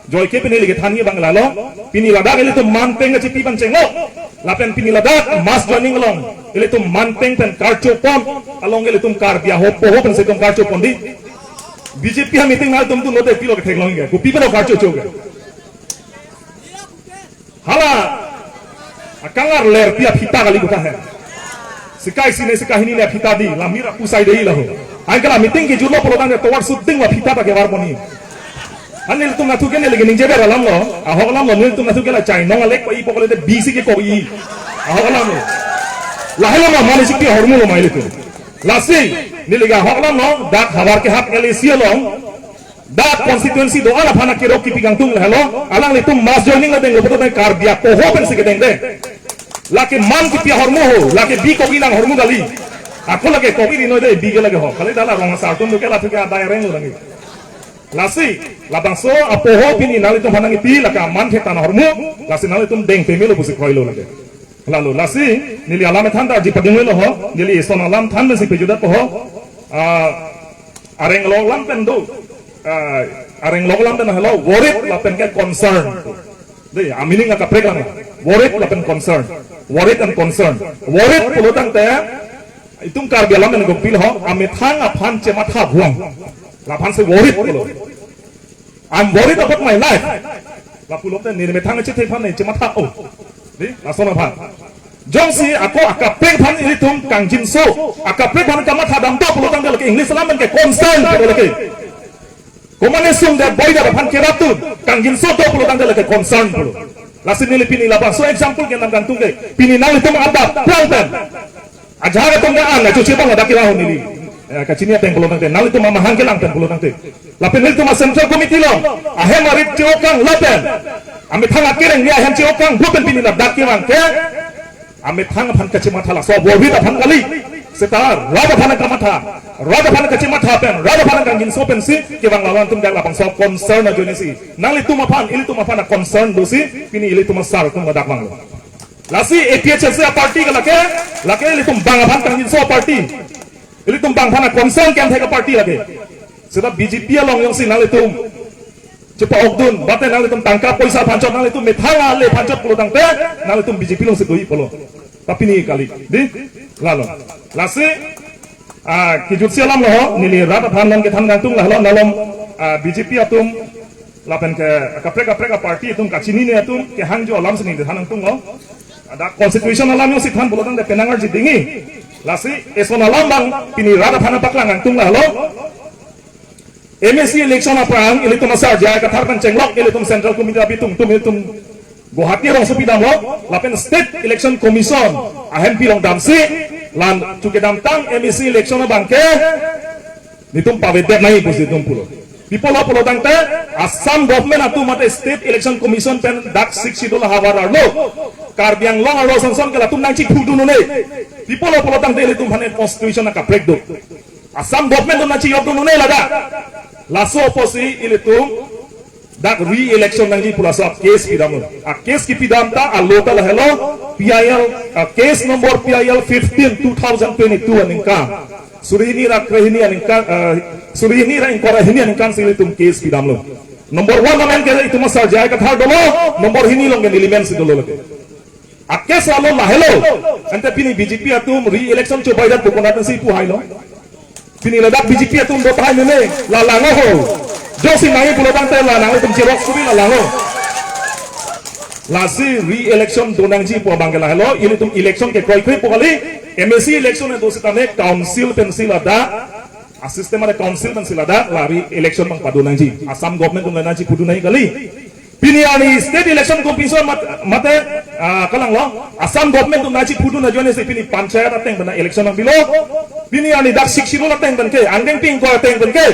Joike pini lagi thanji abang lalo, pini ladak ilitum manpeng kachipi pen chenglo. Lapen pini ladak mass joining along ilitum manpeng pen karcho pon, along ilitum Karbi aho poho pensi itum karcho pon di. B J P a meeting nangtum tu note pilo ketheklong ke, kopi pen karcho cho ke. Hala akangar ler pi aphita kali kutha he. Sika isi ne sika hini ne aphita di, la mira pusai dei laho. Anke la meeting kejutlo pulo tangte tovar shooting la phita ta kevar pon ni. An nelitum nathu ke neli ke ningje ber alam lo, ahok alam lo, nelitum nathu ke la chainong alek pa-i pokole te bisi ke ko-i. Ahok alam lo. Lahelo ma mani sikti ahormu lo ma ilitum. Lasi, neli ke ahok alam lo, dak havar ke hap L A C along. Dak constituency do-an aphan akerok kipi kangtung lahelo, alanglitum mass joining la denglo pulote Karbi apoho pensi kedengde. Lake man kipi ahormu ho, lake bi kopi nang ahormu kali. Ako lake kopi ri noi de, bi ke lake ho. Kali dala rong asar atum do ke la thu ke adai reng lo lagi. Lasi, labangso apoho pini nanglitum aphan nangkipi, lake aman thetan ahormu, lasi nanglitum deng pemelo pusi kroilo lake. Lalo, lasi, neli alam ethan ta arji pading lo ho, neli eson alam than pensi pejutdet po ho. Ah, areng lo alam pen do. Ah, areng lo alam pen helo, worried lapen ke concern. Dei, a meaning akaprek lang. Worried lapen concern. Worried and concern. Worried pulo tangte, itum Karbi alam pen gokpil ho, amethang aphan chematha buang. Laphan si worried pulo. I'm worried about my life. Lapulote neli methang chethe aphan ne chematha o. Dei, lason aphan. Jongsi ako akaprek aphan ilitum kangjinso, akaprek aphan kamatha damdo pulo tangte lake English alam pen ke concern pulo lake. Komane sungdet boydet aphan keratun, kangjinso do pulo tangte lake concern pulo. Lasi neli pini labangso example kenam kangtung ke, pini nanglitum adap prang pen. Ajahak atum ke an, achu chebang adak kira ho neli. Eh, kachini ateng pulo tangte, nanglitum amahang kelang pen pulo tangte. Lapen nelitum a-Central Committee lo, ahem arit che-okang lapen. Amethang akereng ni ahem che-okang, bhupen pini ladak kevang ke. Amethang aphan kachematha laso, worried aphan kali. Seta, rat aphan kamatha. Rat aphan kachematha pen, rat aphan kangjinso pensi, kevang lalang atum dak labangso concern ajoine si. Nanglitum aphan, ilitum aphan a-concern dosi, pini ilitum asar atum ladak vanglo. Lasi A P H L C a-party ke lake, lake ilitum bang aphan kangjinso a-party. Ilitum bang aphan a-concern kemthek a-party lake. Seta B J P along jongsi nanglitum chepa-okdun, bate nanglitum tangka poisa aphan chot, nanglitum methang ale aphan chot pulo tangte, nanglitum B J P alongsi doji pulo. Tapi ni kali, dei, lalo. Lasi, ah, kejutsi alam lo ho, neli rat aphan non kethan kangtung lahelo, nalom, ah, B J P atum, lapen ke kaprek kaprek a-party atum kachinine atum kehangjo alam si neli than kangtung lo. Dak constitution alam jongsi than pulo tangte penang arji dingji. Lasi eson alam abang pini rat aphan paklang kangtung lahelo. M A C election aphrang ilitum asar J I Kathar pen chenglok ilitum Central Committee abitung tum ilitum Guwahati rongsopi damlo, lapen State Election Commission ahempi along damsi, la-an chu kedamtang M A C election abang ke nelitum pavedet nangji pusi nelitum pulo. Pi apotlo pulo tangte, Assam government atum mate State Election Commission pen dak Sixth Schedule ahavar arlo, Karbi Anglong arlo sonson ke latum nangchipudun un-e. Pi apotlo pulo tangte ilitum aphan constitution akaprek do. Assam government atum nangchiyokdun un-e ladak. Laso apotsi ilitum dak re-election nangji pu laso a-case pidamlo. A-case kipidam ta alo ta lahelo, P I L, a-case number P I L fifteen two thousand twenty-two aningkan. Suri hini ra krehini aningkan, eh, suri hini ra ingkoi ra hini aningkan si ilitum case pidamlo. Number one amen ke itum asar J I Kathar dolo, number hini along ke neli amen si dolo lake. A-case alo lahelo. Ante pini B J P atum re-election chobaidet pu konat si pu hailo. Pini ladak B J P atum do tahai meme, la lang ho. Jongsi nangji pulo tangte la nanglitum xerox kopi la lang ho. Lasi re-election do nangji pu abang ke lahelo, ilitum election ke kroikre pu kali, M A C election do sitame council pensi ladak, a-system ada council pensi ladak, la re-election abang pado nangji. Assam government atum nangchipudun nangji kali. Pini arni State Election Commission mat-, mate, ah, kalanglo, Assam government atum nangchipudun ajoine si pini panchayat ateng pen election nangbilo. Pini arni dak Sixth Schedule ateng pen ke, angdeng ping ko ateng pen ke,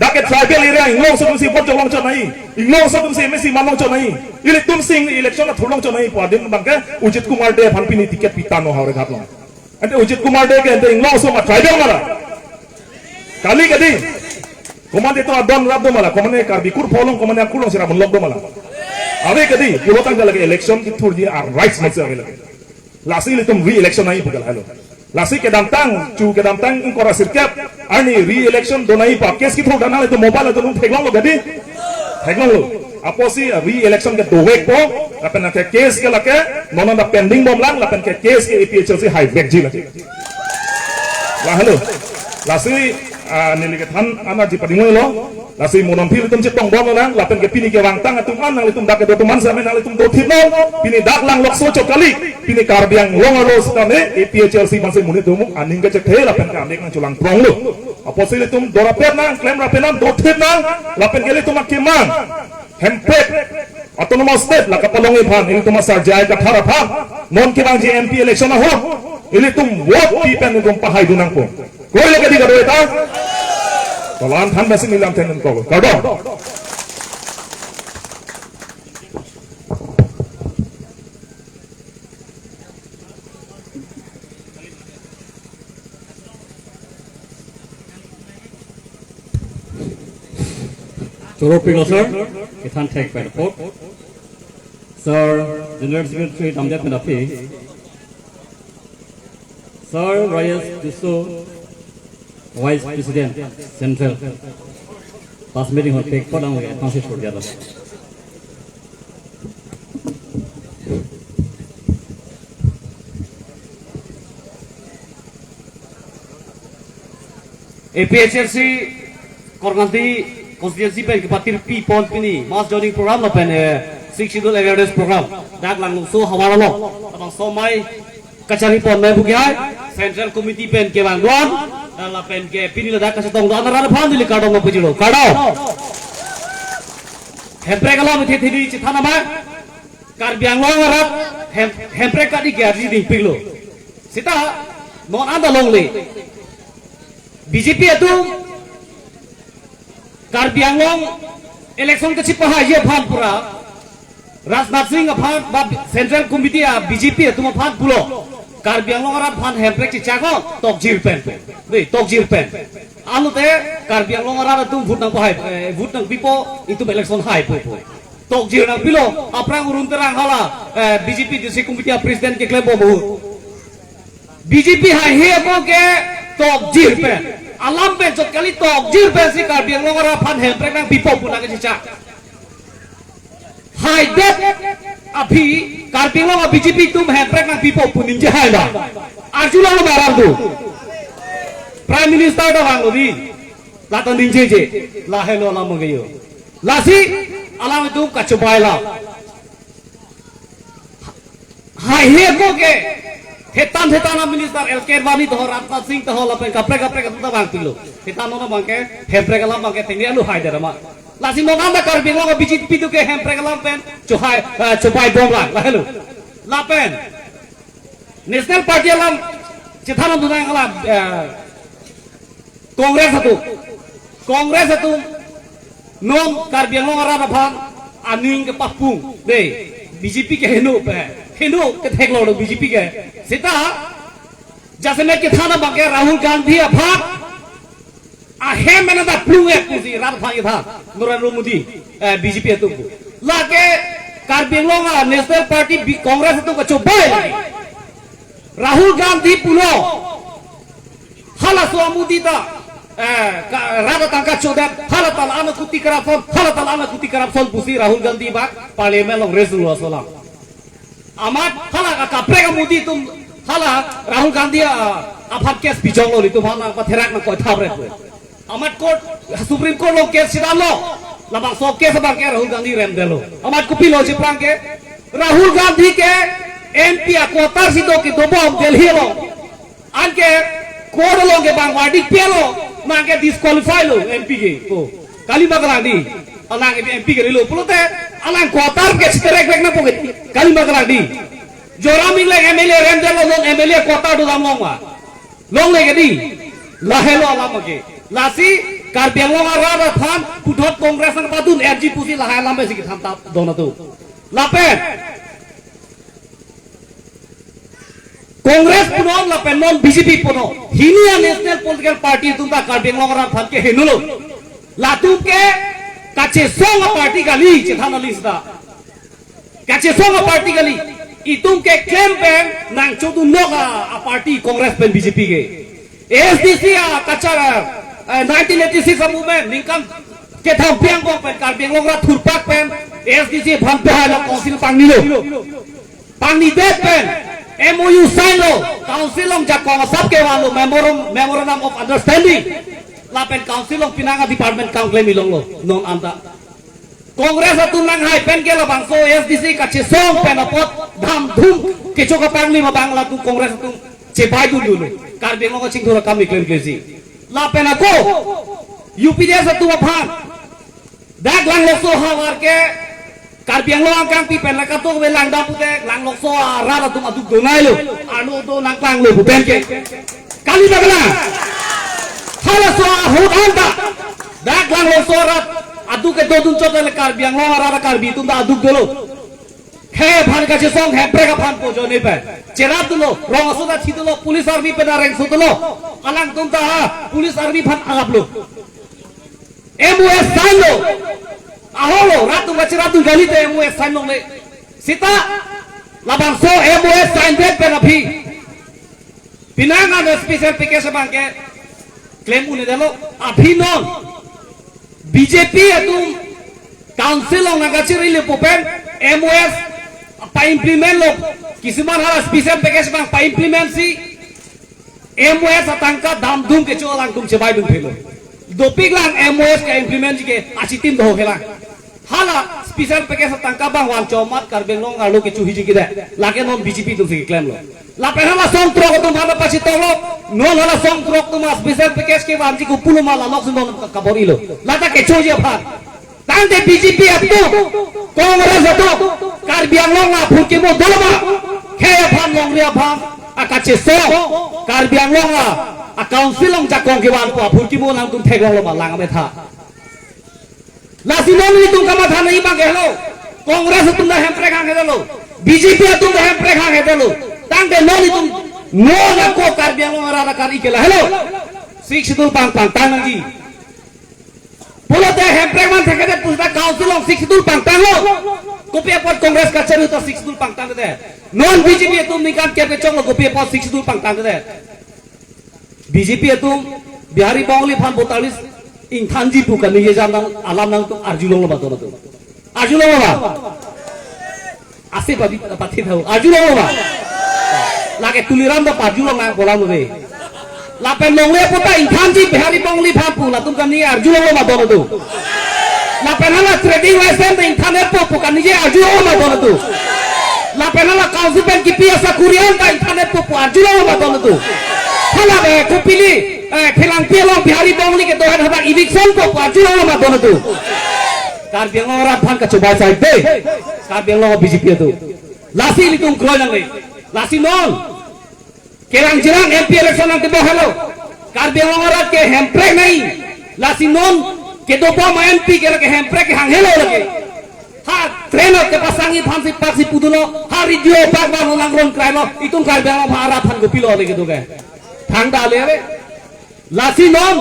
dak ke tribal area inglongso atum si vote cholong chot nangji, inglongso atum si M A C man long chot nangji, ilitum si election athur long chot nangji pu adim abang ke, Ujit Kumar Dey aphan pini ticket pitang-o Howraghat along. Ante Ujit Kumar Dey ke ante inglongso ma tribal ma la. Kali kedi. Komat atum adon rap do ma la, komat Karbi kur pholong, komat akur long si rap lok do ma la. Ave kedi, pulo tangte lake election kethurji a-rights masi ave lake. Lasi ilitum re-election nangji pu ke lahelo. Lasi kedamtang, chu kedamtang ingkoi ra sirkep, arni re-election do nangji pu a-case kethur dan nanglitum mobile atum theklonglo kedi. Theklonglo. Apotsi re-election ke dovekpo, lapen ke case ke lake, non anta pending bomlang, lapen ke case ke A P H L C haivekji lake. Lahelo. Lasi, ah, neli kethan an-arji padinglo. Lasi mo non aphi ilitum chetong bomlang, lapen ke pini kevangtang atum an nanglitum dak kedo atum an same nanglitum dothipnon, pini dak langlokso chot kali, pini Karbi Anglong arlo sitame A P H L C aphansi monit dumuk aning kachethe lapen ke anek nangchelangpronglo. Apotsi ilitum dorapet nang, klemrapet nang, dothip nang, lapen ke ilitum akemang Hemprek Autonomous State la kapalongji aphan, ilitum asar J I Kathar aphan, non kevangji M P election ahut, ilitum vote pi pen ilitum pahaidun nangpo. Kroilo kedi kadokave ta? To la-an than pensi neli lamthe nangkok. Kardom. Choro pilo sir, kethan thek pen apot. Sir, General Secretary damdet pen aphi. Sir Rajesh Tisso, Vice President, Central. Pas meeting hall pek palang we, advance for the other. A P H L C Korkanthi constituency pen kepatirpi pon pini mass joining program lapen, eh, Sixth Schedule awareness program dak langlokso havar along labangso amei kachari pon amei pu ke hai Central Committee pen kevang duan, eh, lapen ke pini ladak kachetong duan arat aphan neli kardom nangpajirlo. Kardom. Hemprek alam the thili chethan amei, Karbi Anglong arat hem, Hemprek kadi ke arji dingpiklo. Seta non anta longle. B J P atum Karbi Anglong election kachepahai aphan pura Rajnath Singh aphan ba Central Committee a B J P atum aphan pulo, Karbi Anglong arat aphan Hemprek chechaknon tokjir pen. Dei, tokjir pen. Anute Karbi Anglong arat atum vote nangpahai, eh, vote nangpipo, itum election haipo pu. Tokjir nangpilo, aphrang Arun Terang hala, eh, B J P District Committee a President keklembom ahut. B J P haihe ako ke tokjir pen. Alam pen chot kali, tokjir pensi Karbi Anglong arat aphan Hemprek nangpipo pu nangkechechak. Haidet aphi Karbi Anglong a B J P atum Hemprek nangpipo pu ningje hai la. Arjulo lo maram tu. Prime Minister ta vanglo di. La ta ningjeje. Lahelo alam ke yo. Lasi alam itum kachobai la. Haihe ako ke hetan hetan a minister L K Advani to, Rajnath Singh to, lapen kaprek kaprek atum ta vangpilo. Hetan non abang ke Hemprek alam abang ke tengri alu haidet amat. Lasi non anta Karbi Anglong a B J P atum ke Hemprek alam pen chohai, eh, chobai bomlang. Lahelo. Lapen National Party alam chethan atum nang alam, eh, Congress atum. Congress atum non Karbi Anglong arat aphan aning kepapung. Dei, B J P ke heno pe. Heno kethek lo B J P ke. Seta jasemet kethan abang ke Rahul Gandhi aphan ahem mena da plung ek pusi rat aphan kethan. Narendra Modi, eh, B J P atum pu. Lake Karbi Anglong a National Party B-, Congress atum kachobai. Rahul Gandhi pulo. Halaso a-Modi ta, eh, ka, rat atangka chodet, hala ta la-an kuti corruption, hala ta la-an kuti corruption pusi Rahul Gandhi bak Parliament along raise lo aso alam. Amat hala ka kaprek a-Modi atum hala Rahul Gandhi a, aphan case bijong lo, itum aphan nangpatherak nangkoithap ret lo. Amat court, Supreme Court along case chedamlo. Labangso case abang ke Rahul Gandhi remdetlo. Amat kopilo cheplang ke Rahul Gandhi ke M P a-quota si do kedobom Delhi along. Anke court along ke bang verdict pilo, nang ke disqualify lo M P ke. Oh, kalima kalang di. Alang ke M P ke rilo pulote, alang quota ke chiterekvek nangpo ke. Kalima kalang di. Joram Engleng M L A remdetlo, non M L A quota dodam long ma. Longle ke di. Lahelo alam ke. Lasi Karbi Anglong arat aphan puthot Congress nangpadun R G pusi lahai alam si kethan tap don atum. Lapen Congress punon lapen non B J P punon. Hini a-national political party atum ta Karbi Anglong arat aphan ke henulo. Latum ke kachesong a-party kali chethan alis ta. Kachesong a-party kali. Itum ke klem pen nangchodun nok a, a-party Congress pen B J P ke. A S D C a kachar, eh, nineteen eighty-six a-movement ningkan kethom piang bong pen Karbi Anglong arat thurpak pen ASDC aphan pehai lo, council pangnilo. Pangnidet pen M O U sign lo, council along jakong asap kevan lo, memorandum, memorandum of understanding. Lapen council along penang a-department kam klem ilong lo, non anta. Congress atum nanghai pen ke labangso ASDC kachesong pen apot damdum kecho kapanglim abang latum Congress atum chebai dun dun lo. Karbi Anglong kachingthur akam keklem klemsi. Lapen ako UPDS atum aphan dak Langlokso ahavar ke Karbi Anglong angkang pi pen la katok ve langdam pute Langlokso arat atum aduk donai lo. Ano do nangklang lo pu pen ke. Kali ba kali. Halaso ahut anta dak Langlokso arat aduk kedo dun chot le Karbi Anglong arat Karbi atum ta aduk dolo. Khei aphan kachesong Hemprek aphan pu ajoine pen cherap dolo, rong aso ta thi dolo, police army pen areng so dolo. Alangtum ta police army aphan agap lo. M O S sign lo. Ahok lo, rat atum kacherap dun kali te M O S sign longle. Seta labangso M O S signdet pen aphi penang an special package abang ke klem un-edetlo. Aphi non BJP atum council along nangkachiri le pu pen M O S pa-implement lo. Kisuman hala special package abang pa-implement si M O S atangka damdum kecho alangtum chebai dun phelo. Dopik lang M O S ka-implementji ke achitim do helang. Hala special package atangka abang van chomat Karbi Anglong arlo kecho hiji kida. Lake non BJP atum si klemlo. Lapen hala songtrok atum hala pachitoklo. Non hala songtrok atum special package kevanji ke pulo ma la lok si non kabor-ilo. Lata kechoji aphan. Tangte BJP atum, Congress atum, Karbi Anglong aphurkimo dolo ma. Khei aphan longri aphan akachesong, Karbi Anglong a, a-council along jakong kevan pu aphurkimo nangtum theklonglo ma lang ametha. Lasi non itum kamatha nangji abang ke helo. Congress atum ta Hemprek hanghe dolo. BJP atum ta Hemprek hanghe dolo. Tangte non itum non ako Karbi Anglong arat akari ke la helo. Sixth Schedule abang pangtang nangji. Pulote Hemprek man thekthedet pusita council along Sixth Schedule pangtanglo. Kopi apot Congress kachari ta Sixth Schedule pangtangdet. Non BJP atum ningkan kep kechoklo kopi apot Sixth Schedule pangtangdet. BJP atum Bihari Bongali aphan voter list ingthanji pu kaningje jam nang alam nangtum arjulonglo ma don atum. Arjulonglo ma. Ase pabi pathi thaw. Arjulonglo ma. Lake Tuliram ta parjulong nang kolam lo de. Lapen longle puta ingthanji Bihari Bongali aphan pu latum kaningje arjulonglo ma don atum. Lapen hala trading license ta ingthan-etpo pu kaningje arjulonglo ma don atum. Lapen hala council pen kipi asakuri an ta ingthan-etpo pu arjulonglo ma don atum. Hala be kopili, eh, Phelangpi along Bihari Bongali kedo-an hadak eviction po pu arjulonglo ma don atum. Karbi Anglong arat aphan kachobai sai de. Karbi Anglong BJP atum. Lasi ilitum kroi nangne. Lasi non. Kelang jirang MP election nangtebo helo. Karbi Anglong arat ke Hemprek nai. Lasi non kedobom MP ke lake Hemprek ke hanghe lo lake. Ha train kepasangji aphan si pak si pu dunlo. Ha radio pak abang nangron krailo. Itum Karbi Anglong arat aphan kopilo le kedo ke. Thangta le ave. Lasi non,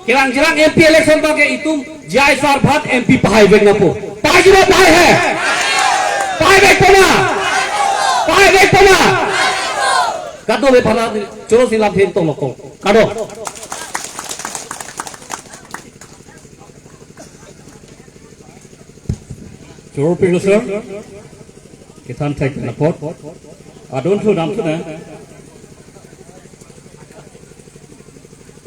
kelang jirang MP election abang ke itum J I sir aphan MP pahaivek nangpo. Pahai ji ma pahai he? Pahaivekpo ma? Pahaivekpo ma? Kado le phala choro si lam them tong lokong. Kado. Choro pilo sir. Kethan thek na pot. Adon thu dam thu na.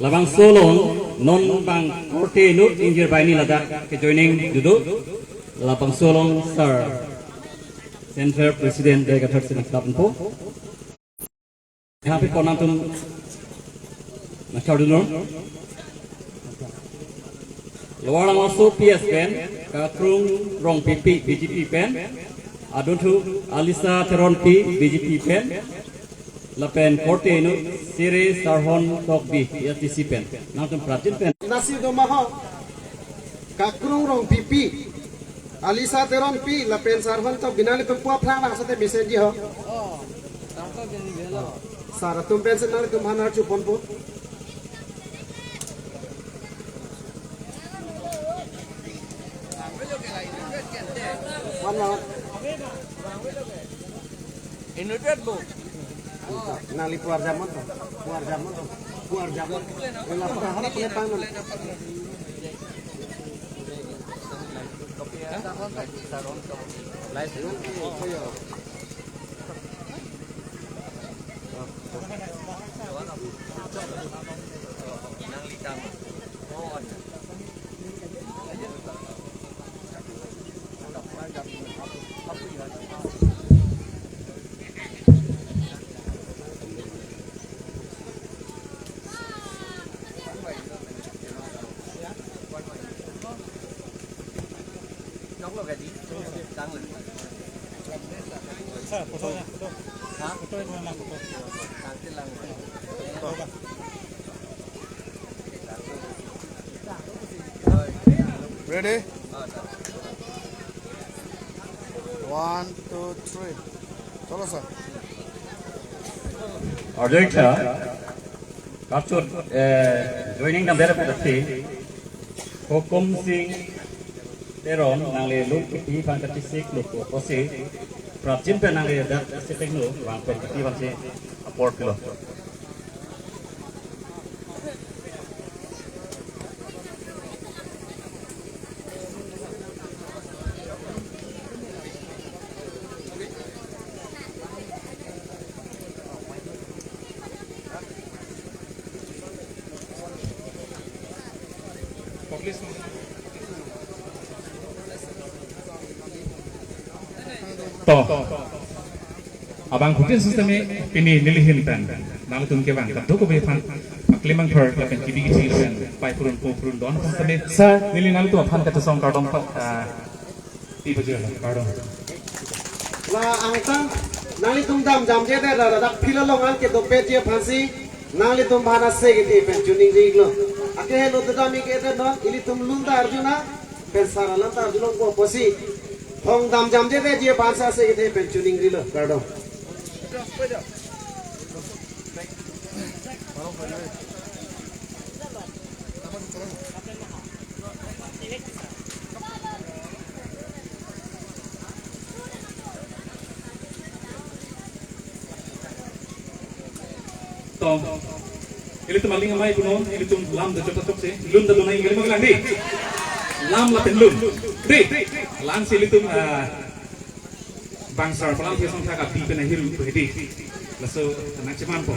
Labangso along non bang korte inut ingjir banghini ladak ke joining dodok. Labangso along sir Central President Dega Third Senate Club po. Happy konam tum na chardunor. Lower Langso P S pen, Kakrung Rongpipi B J P pen, adon thu Alisa Teronpi B J P pen, lapen korte inut Sere Sarhon Tokbi A S D C pen. Nangtum prapjin pen. Nasi do ma ho, Kakrung Rongpipi, Alisa Teronpi, lapen Sarhon Tokbi, nanglitum pu aphrang lang sate mesen ji ho. Sar atum pen si nanglitum aphan arju ponpo. One hour. Invited lo. Nangli pu arjamon to. Pu arjamon to. Pu arjamon. Ela pu harap le pang. Sir, photo na, photo. Ha? Photo na, photo. Ready? One, two, three. Chalo, sir. Arjun sir, kapchot, eh, joining number pati, Hukum Sing Teron, nangli lun kipi aphan kachesik lo pusi, prapjin pen nangli dak seteng lo, vang pen kipi aphan si apor pilo. To. Abang khutin sustame pini nelihin pen nanglitum kevang kadokave aphan aklemang thor lapen kibi kithi pen pai purun po purun don aphan sustame. Sir, neli nanglitum aphan kachesong kardom pa, ah, ti pajir kardom. La angtan nanglitum dam jamjedet ra dak philo longan kedopetji aphansi nanglitum aphan ase kethe pen choningri iklo. Akehelo dam ik-edet non, ilitum lun ta arjuna, pen sar alam ta arjulongpo pusi. Thong dam jamjedetji aphan sa ase kethe pen choningrilo, kardom. To, ilitum aling amei punon, ilitum lam do chok chok si, lun do nai, ilitum magelang di. Lam lapen lun. Di, lam si ilitum, ah, bang sar palam thesong thak api pen ahir pu hedi. Laso nangchemanpo.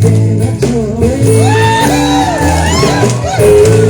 Thank you. Thank you.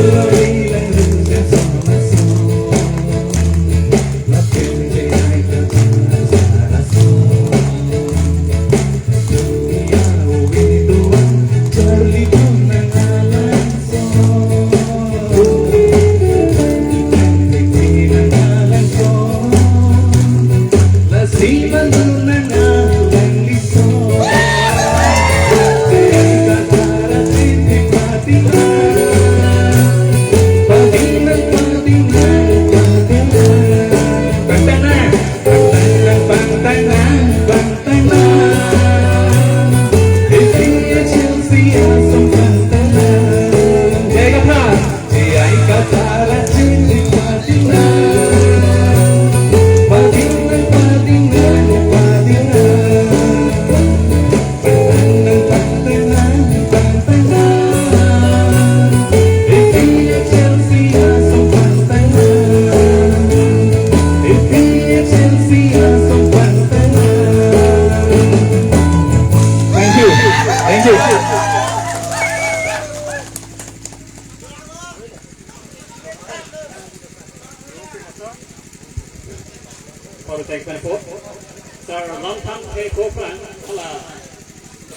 Sir, lamtang ke kopran, hala,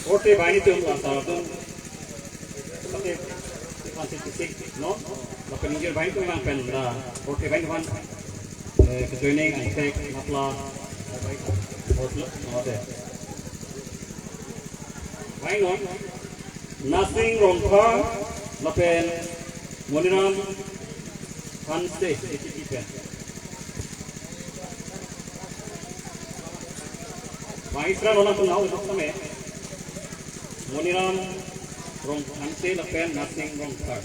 korte banghini atum la sir atum. Pati, pati tisik, no? Lapen ingjir banghini atum abang pen la, korte banghini atum, eh, kejoining, antek, mapla, no, de. Banghini atum, Nasing Rongphar, lapen Moniram Hanse, A P P pen. Vice Chair atum nau itu kami. Moniram Rong Hanse lapen Nasing Rongphar.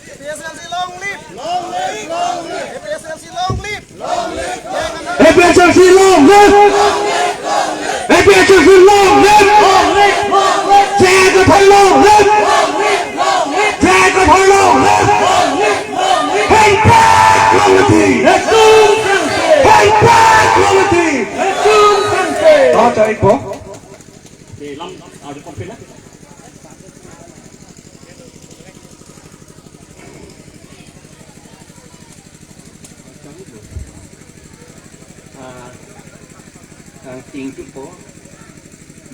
A P H L C long live! Long live, long live! A P H L C long live! Long live, long live! A P H L C long live! A P H L C long live! J I Kathar long live! J I Kathar long live! Hengpak long live! Hengpak long live! Oh, cari po. Di lam, ah, di pempila. Ah, ang tingtu po.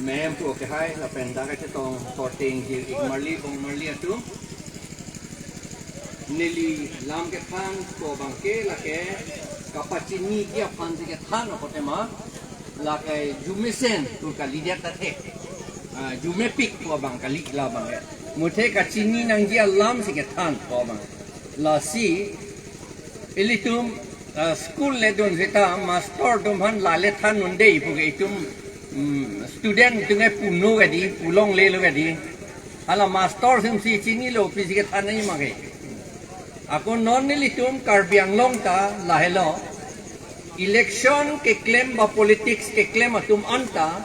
Mem pu ke hai, lapen dak kachetong korte ingjir-ik marli bong marli atum. Neli lam kethan ko abangke lake kapachiniji aphan si kethan apot tema lake arjumesen pu kalidet ta the. Ah, arjumepik ko abang kali la abang ke. Muthe kachini nangji alam si kethan ko abang. Lasi ilitum, ah, school ledun seta master atum aphan lale than un-e pu ke itum, mm, student atum ke puno ke di, pulongle lo ke di. Hala master atum si chinilo pu si kethan nangji ma ke. Ako non nelitum Karbi Anglong ta lahelo. Election keklem ba politics keklem atum anta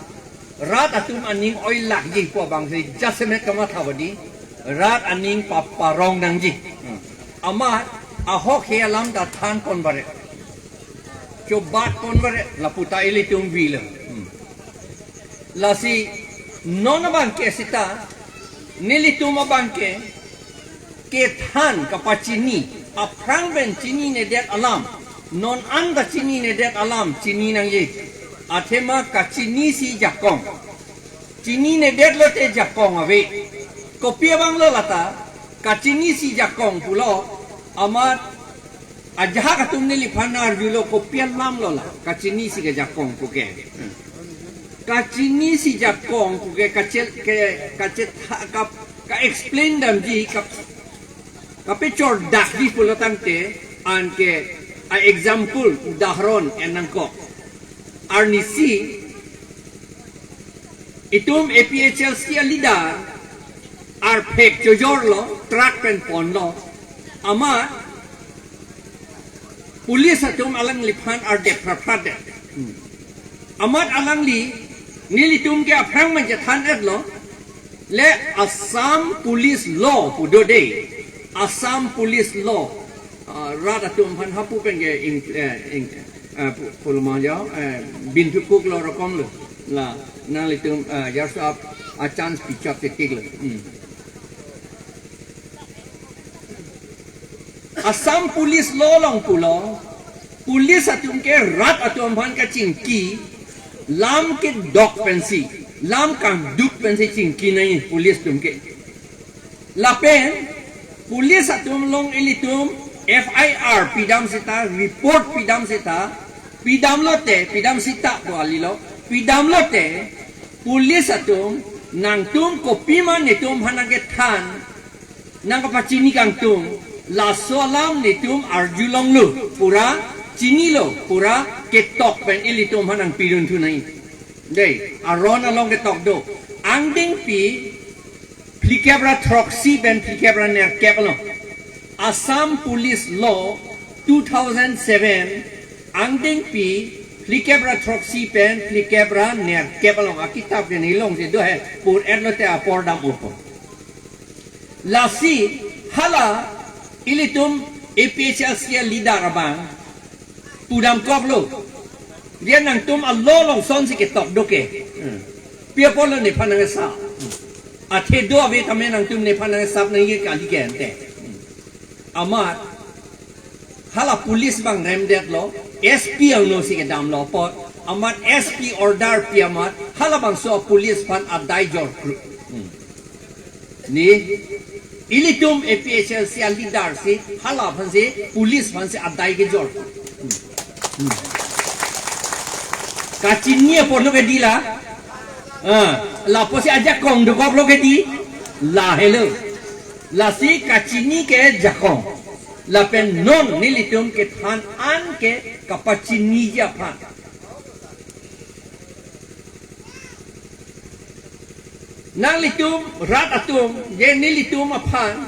rat atum aning oilakji pu abang si jasemet kamatha badi rat aning paparong nangji. Hmm. Amat ahok he alam ta than pon bare. Chobat pon bare lapu ta ilitum vilo. Hmm. Lasi non abangke seta nelitum abangke kethan kapachini aphrang pen chininedet alam, non anta chininedet alam chini nangji. Athema kachinisi jakong. Chininedet lote jakong ave. Kopi abang lo lata, kachinisi jakong pulo, amat ajahak atum neliphan arjulo kopi alam lo la, kachinisi kejakong puke. Kachinisi jakong puke kache-, ke, kache-, ka, ka-explain damji, ka, kapechordakji pulo tangte, anke a example, udahoron en nangkok. Arnisi, itum A P H L C a leader, arphek chojorlo, truck pen ponlo, amat, Police atum alangliphan arde phraphrade. Amat alangli nelitum ke aphrang man chethan-etlo. Le Assam Police Law pu do de. Assam Police Law. Ah, rat atum aphan hapu pen ke ing, eh, ing, eh, pu-, pulma jo, eh, binthukuk lo rokom lo. La nanglitum, eh, yarso ap a chance pichap chetik lo. Hmm. Assam Police Law along pulo, police atum ke rat atum aphan kachingki, lam kedok pensi, lam kangduk pensi chingki nangji police atum ke. Lapen police atum along ilitum F I R pidam seta, report pidam seta, pidam lote, pidam seta pu kalilo, pidam lote, police atum nangtum kopima netum aphan nangkethan, nangkapachini kangtung, laso alam netum arjulong lo, pura chinilo, pura ketok pen ilitum aphan nangpidun thu nangji. Dei, aron along ketok do. Angdengpi phlikep ra throksi pen phlikep ra nerkep along. Assam Police Law two thousand seven, angdengpi phlikep ra throksi pen phlikep ra nerkep along. Akitap ke nilong si do he, pur-et lote apor dam upo. Lasi hala ilitum A P H L C leader abang pudam koklo. Dia nangtum a-law along sonsi ketok do ke. Hmm. Pi apotlo nephan nangsa. Athe do ave tame nangtum nephan nangsap nangji kali ke ante. Hmm. Amat hala police abang remdetlo, S P angno si kedamlo apot, amat S P order pi amat, halabangso police aphan adai jor kru. Hmm. Ni, ilitum A P H L C leader si, hala aphansi, police aphansi adai kejor. Hmm. Hmm. Kachini apotlo ke di la. Ah, lapusi ajakong dokoklo ke di. La helo. Lasi kachini ke jakong. Lapen non nelitum kethan an ke kapachiniji aphan. Nanglitum rat atum, je nelitum aphan,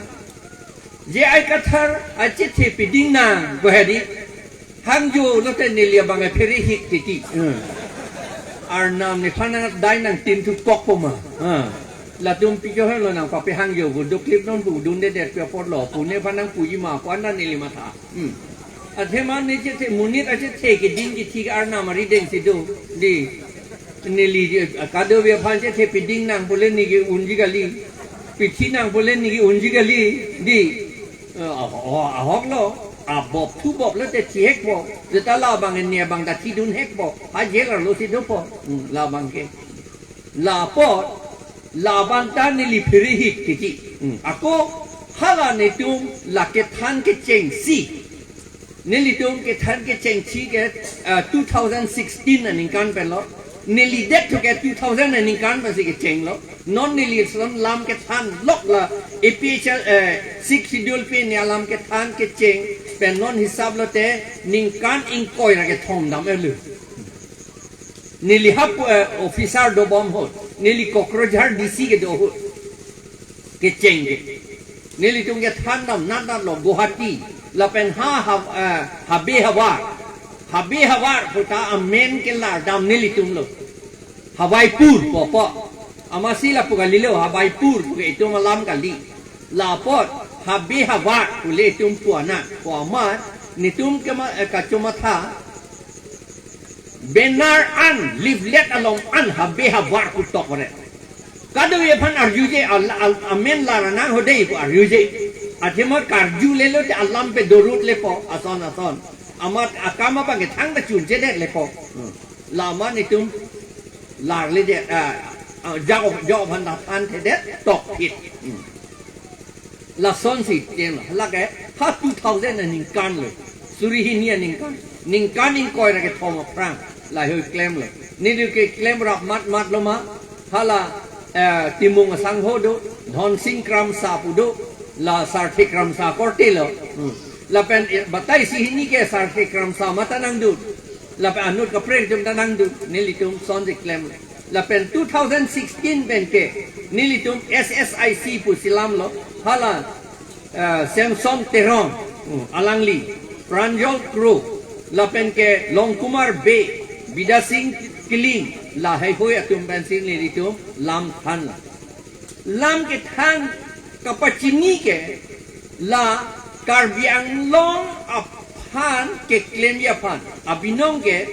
je ai kathar achethe piding nang, gohedi, hangjo lote neli abang phere hik titi. Hmm. Arnam nephan nangdai nangtin thupok poma. Hmm. Latum pijo helo nangpape hangjo, pu doklip non pu dundedet pi apotlo, pu nephan nangpuji ma, pu anda neli matha. Hmm. Athema ne chethe monit achethe keding kethik Arnam arideng si do. Di. Neli, eh, kadokave aphan chethe piding nang pule neke unji kali. Pithi nang pule neke unji kali. Di. Eh, ah, oh, ahoklo. Abop thubop lote thihekpo. Jeta labang ne abang ta thidunhekpo. Ha jail arlo si dopo. Hmm, labang ke. La apot, labang ta neli phere hik titi. Hmm. Ako hala netum la kethan kechengsi. Nelitum kethan kechengsi ke, ah, two thousand sixteen aningkan penlo. Nelidet thu ke two thousand aningkan pensi kechenglo. Non neli son lam kethan lok la A P H L, eh, Sixth Schedule pen ne alam kethan kecheng pen non hisap lote ningkan ingkoi ra kethom dam-etlo. Neli hap, eh, officer dobom ahut. Neli Kokrajhar D C kedo ahut. Kecheng ke. Nelitum kethan dam natnatlo Guwahati. Lapen ha, ha, eh, Habe Havar. Habe Havar puta amen kelar dam nelitumlo. Hawaipur pu apot. Amatsi lapu kalilo Hawaipur pu ke itum alam kali. La apot Habe Havar pule itum puana. Pu amat netum kema, eh, kachomatha. Banner an, leaflet along an Habe Havar pu tok ore. Kadokave aphan arjuje, al, al, amen lar nang ho dei pu arjuje. Athema karjulelo te alam pe dorut lepo, ason ason. Amat akam abang ke thangta chunchedet lepo. Hmm. La amat netum larledet, ah, ah, jak, jak aphan ta thanthedet, tokphit. Hmm. Lasonsi chenglo, lake ha two thousand aningkan lo, suri hini aningkan, ningkan ingkoi ra kethom aphrang, lahei klemlo. Neli keklem rap matmatlo ma, hala, eh, Timung asangho do, Dhonsing Kramsa pu do, la Sarthe Kramsa korte lo. Hmm. Lapen, eh, batai isi hini ke Sarthe Kramsa mata nangdun. Lapen anut kaprek atum ta nangdun, nelitum sonsi klemlo. Lapen two thousand sixteen pen ke nelitum S S I C pusi lamlo, hala, eh, Samson Teron, hmm, alangli. Pranjal Kro, lapen ke Longkumar Bey, Bidya Sing Killing, lahai hoi atum pensi nelitum lam than. Lam kethan kapachini ke la Karbi Anglong aphan keklemji aphan abinong ke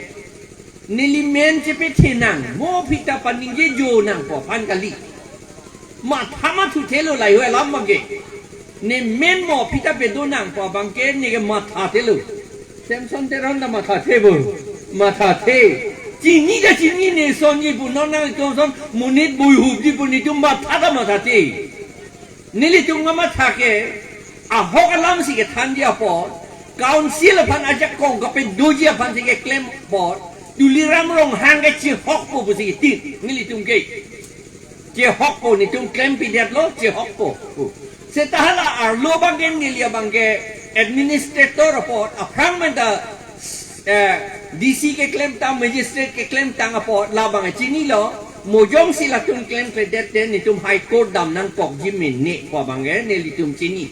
neli men chepethenang, mo aphi ta paningjejo nangpo aphan kali. Matha mathuthelo lahai hoi alam abangke. Ne men mo aphi ta pedo nangpo abangke neke mathathelo. Samson Teron ta mathathe bo. Mathathe. Chini ta chini, ne sonji pu, non nangtum ason monit boihupji pu netum matha ta mathathe. Nelitum kamatha ke ahok alamsi kethanji apot, council aphan ajakong kapedoji aphansi keklem apot, Tuliram Ronghang ke chehokpo pusi tin, nelitum ke. Chehokpo, netum klempidetlo, chehokpo. Seta hala arlo abangke neli abangke administrator apot, aphrang menta, eh, D C keklemtang, magistrate keklemtang apot, labang chinilo, mo jongsi latum klemkledet te netum High Court dam nangkokji mene pu abangke nelitum chini.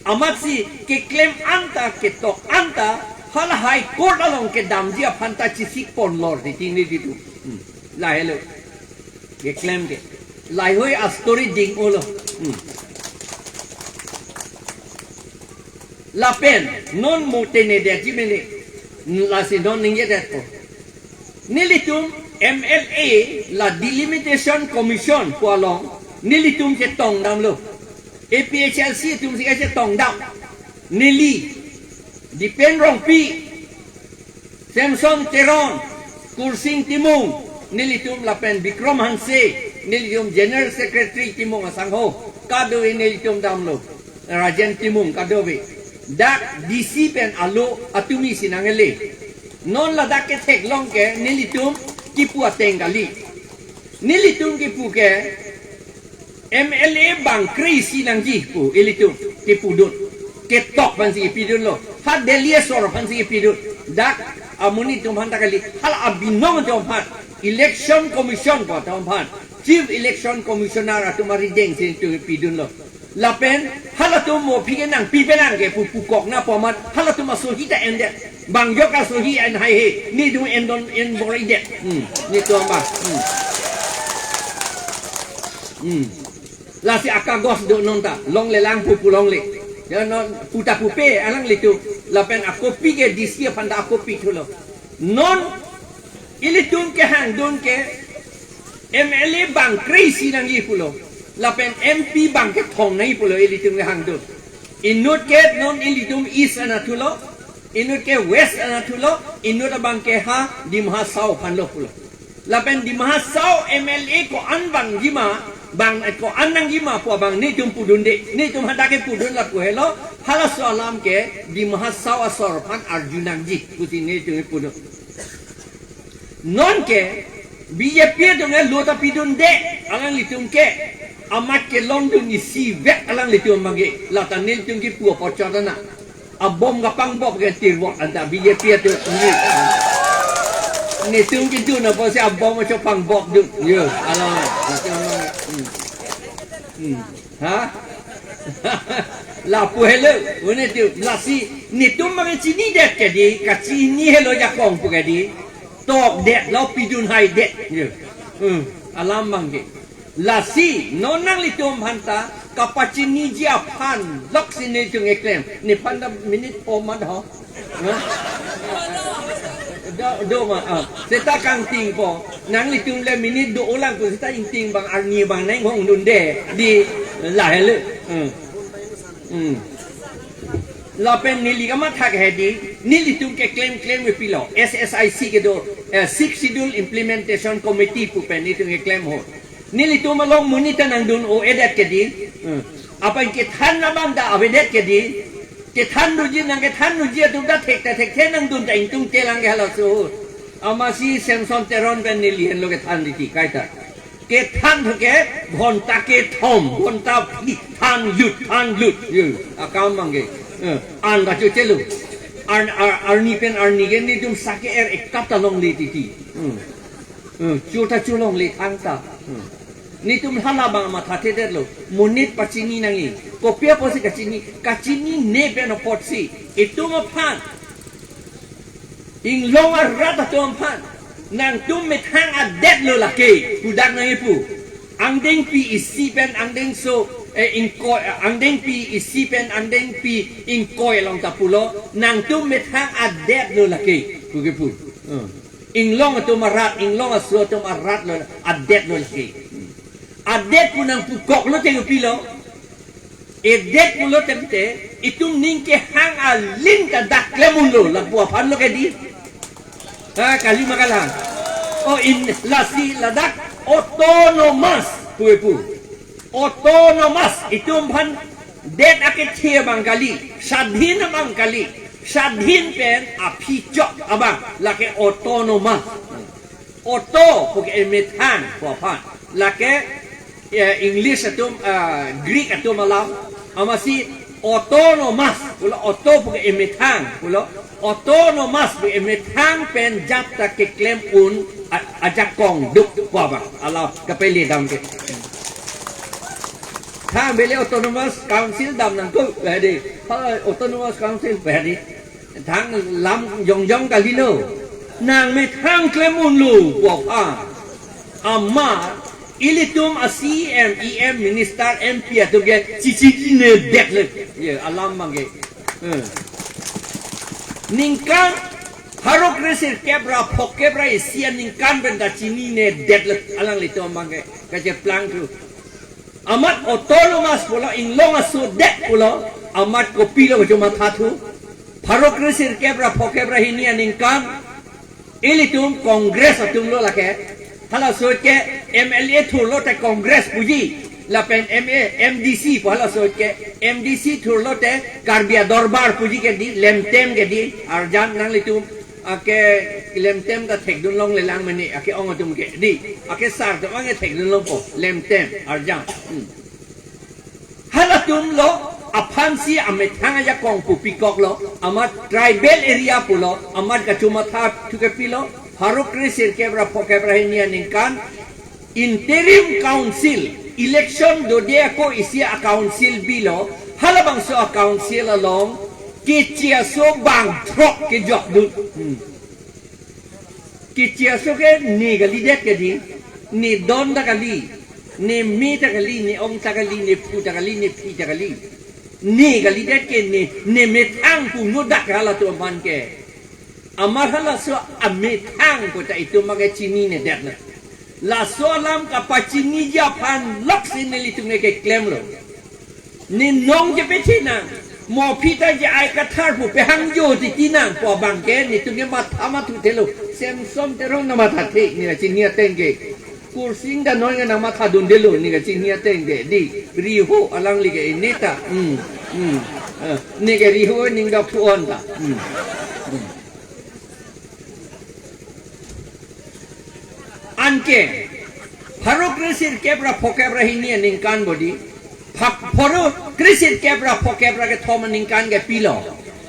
Amatsi keklem anta, ketok anta, hala High Court along kedamji aphan ta chesik ponlor titi nelitum. Hmm. Lahelo. Keklem ke. Lahai hoi a-story ding-olo. Hmm. Lapen, non mo tengnedetji mene. Lasi non ningjedetpo. Nelitum M L A la Delimitation Commission pu along nelitum chetong damlo. A P H L C atumsi kachetong dam. Neli, Dipen Rongpi, Samson Teron, Kursing Timung, nelitum lapen Bikram Hanse, nelitum General Secretary Timung asangho, kadokave nelitum damlo, Rajen Timung kadokave. Dak D C pen alo atumsi nangkele. Non ladak ketheklong ke nelitum kipu ateng kali. Nelitum kipu ke M L A bang kre-isi nangji pu ilitum kipudun. Ketok aphansi kipidunlo. Ha Delhi asor aphansi kipidun. Dak amonit atum aphan ta kali. Hala abinong atum aphan. Election Commission pu atum aphan. Chief Election Commissioner atum aridengsi itum kipidunlo. Lapen halatum mo aphi ke nangpipelang ke pu pukok na pu amat halatum asohi ta endet. Bang jok asohi en haihe. Netum endon enbor-idet. Hmm. Netum abang. Hmm. Hmm. Lasi akagos do non ta, longlelang pu pu longle. Ya non pu ta pupe alanglitum. Lapen akopi ke D C aphan ta akopi thulo. Non ilitum kehangdun ke M L A bang kre-isi nangji pulo. Lapen M P bang kethom nangji pulo ilitum kehangdun. Inut ke non ilitum East anatthulo. Inut ke West anatthulo, inut abang ke ha Dima Hasao aphanlo pulo. Lapen Dima Hasao M L A ko-an bangji ma, bang ko-an nangji ma pu abang netum pudunde, netum hadak kepudun lapu helo, halaso alam ke Dima Hasao asor aphan arju nangji, pusi netum pudun. Non ke B J P atum ke lo ta pidunde, alanglitum ke amat kelongdun isivet alanglitum abangke, lata nelitum kipu apot chot ana. Abom kapangbop ke tirvot anta B J P atum. Netum kidun apotsi abom acho pangbopdun. Yo, alo. Hmm. Hmm. Ha? Lapu helo, unetum, lasi, netum abang chinidet ke di, kachini helo jakong pu ke di, tokdetlo pidunhaidet. Yo. Hmm. Alam abangke. Lasi, non nanglitum aphan ta, kapachiniji aphan, loksi netum keklem. Nephan ta minute po mat ho. Ha? Do, do ma, ah. Seta kangtingpo. Nanglitum le minute do-olang pu seta ingting abang arni abang nang hongdunde. Di lahelo. Hmm. Hmm. Lapen neli kamatha ke di, nelitum keklemklem pilo. S S I C kedo, eh, Sixth Schedule Implementation Committee pu pen netum keklem ho. Nelitum along monit ta nangdun-o-edet ke di. Hmm. Apa kethan abang ta avedet ke di. Kethan doji nangkethan doji atum ta thek ta thekthe nangdun ta ingtung kelang ke halaso. Amatsi Samson Teron pen neli henlo kethan titi kaita. Kethan ke ghonta kethom, ghonta phli thanlut, thanlut. Yo, akam abangke. Eh, an kachochelo. Ar, ar, arni pen arni ke netum sake er ekat ta longle titi. Hmm. Hmm, cho ta cholongle thangta. Hmm. Netum hala abang mathathedetlo. Monit pachini nangji. Kopi apotsi kachini, kachinine pen apotsi. Itum aphan. Inglong arat atum aphan nangtum methang adet lo lake, pudak nangkipu. Angdengpi isi pen angdengso, eh, ingkoi, eh, angdengpi isi pen angdengpi ingkoi along ta pulo, nangtum methang adet lo lake, puke pu. Hmm. Inglong atum arat, inglong aso atum arat lo, adet lo lake. Hmm. Adet pu nangpukok lo te kopilo. Edet pulo temte, itum ning kehang aling ta dak klem unlo, lapu aphan lo ke di. Ha, kali ma kalang. O in lasi ladak autonomous puepu. Autonomous itum aphan det akethe abang kali, swadhin abang kali, swadhin pen aphi chok abang, lake autonomous. Auto puke emethang pu aphan. Lake, eh, English atum, ah, Greek atum alam. Amatsi autonomous pulo, auto puke emethang pulo. Autonomous puke emethang pen jat ta keklem un a-, ajakong duk pu abang. Alam kapele dam ke. Tha bele autonomous council dam nangkok, eh, di. Ha, autonomous council, eh, di. Thang lam jongjong kalilo. Nang methang klem unlo pu aphan. Amat ilitum a-C E M, E M, minister, M P atum ke chichinine det le. Ye, alam abang ke. Eh. Ningkan pharo kre sirkep ra phokep ra isi aningkan pen ta chinine det le. Alanglitum abang ke. Kacheplang thu. Amat autonomous pulo, inglong aso det pulo, amat kopilo kachomatha thu. Pharo kre sirkep ra phokep ra hini aningkan, ilitum Congress atum lo lake. Halaso ke M L A thurlo te Congress puji, lapen M A, M D C pu halaso ke, M D C thurlo te Karbi Adorbar puji ke di, lemtem ke di, arjan nanglitum ake lemtem ta thekdun longle lang mene, ake ong atum ke di, ake sar atum anke thekdun longpo, lemtem, arjan. Hmm. Halatum lo aphansi amethang ajakong pu pikok lo, amat tribal area pulo, amat kachomatha thu ke pilo, pharo kre sirkep ra phokep ra hini aningkan, Interim Council, election dode ako isi a-council bilo, halabangso a-council along, keche aso bang throk kejokdun. Hmm. Keche aso ke ne kalidet ke di, ne don ta kali, ne me ta kali, ne ong ta kali, ne phu ta kali, ne phi ta kali. Ne kalidet ke ne, ne methang pu nodak halatum aphan ke. Amat halaso amethang pu ta itum abang ke chinine det na. Laso alam kapachiniji aphan loksi nelitum ke klemlo. Ne nong je peche nang. Mo phi ta je ai kathar pu pehangjo titi nang pu abang ke netum ke matha mathu thelo. Semson Teron nang mathathe, ne kachini ateng ke. Kursing Danoi nang mathadun detlo, ne kachini ateng ke. Di, Riho alangli ke ini ta. Hmm, hmm. Eh, ne ke Riho ning dok thu-on ta. Hmm. Hmm. Anke, pharo kre sirkep ra phokep ra hini aningkan bodi, phak-, pharo kre sirkep ra phokep ra kethom aningkan ke pilo.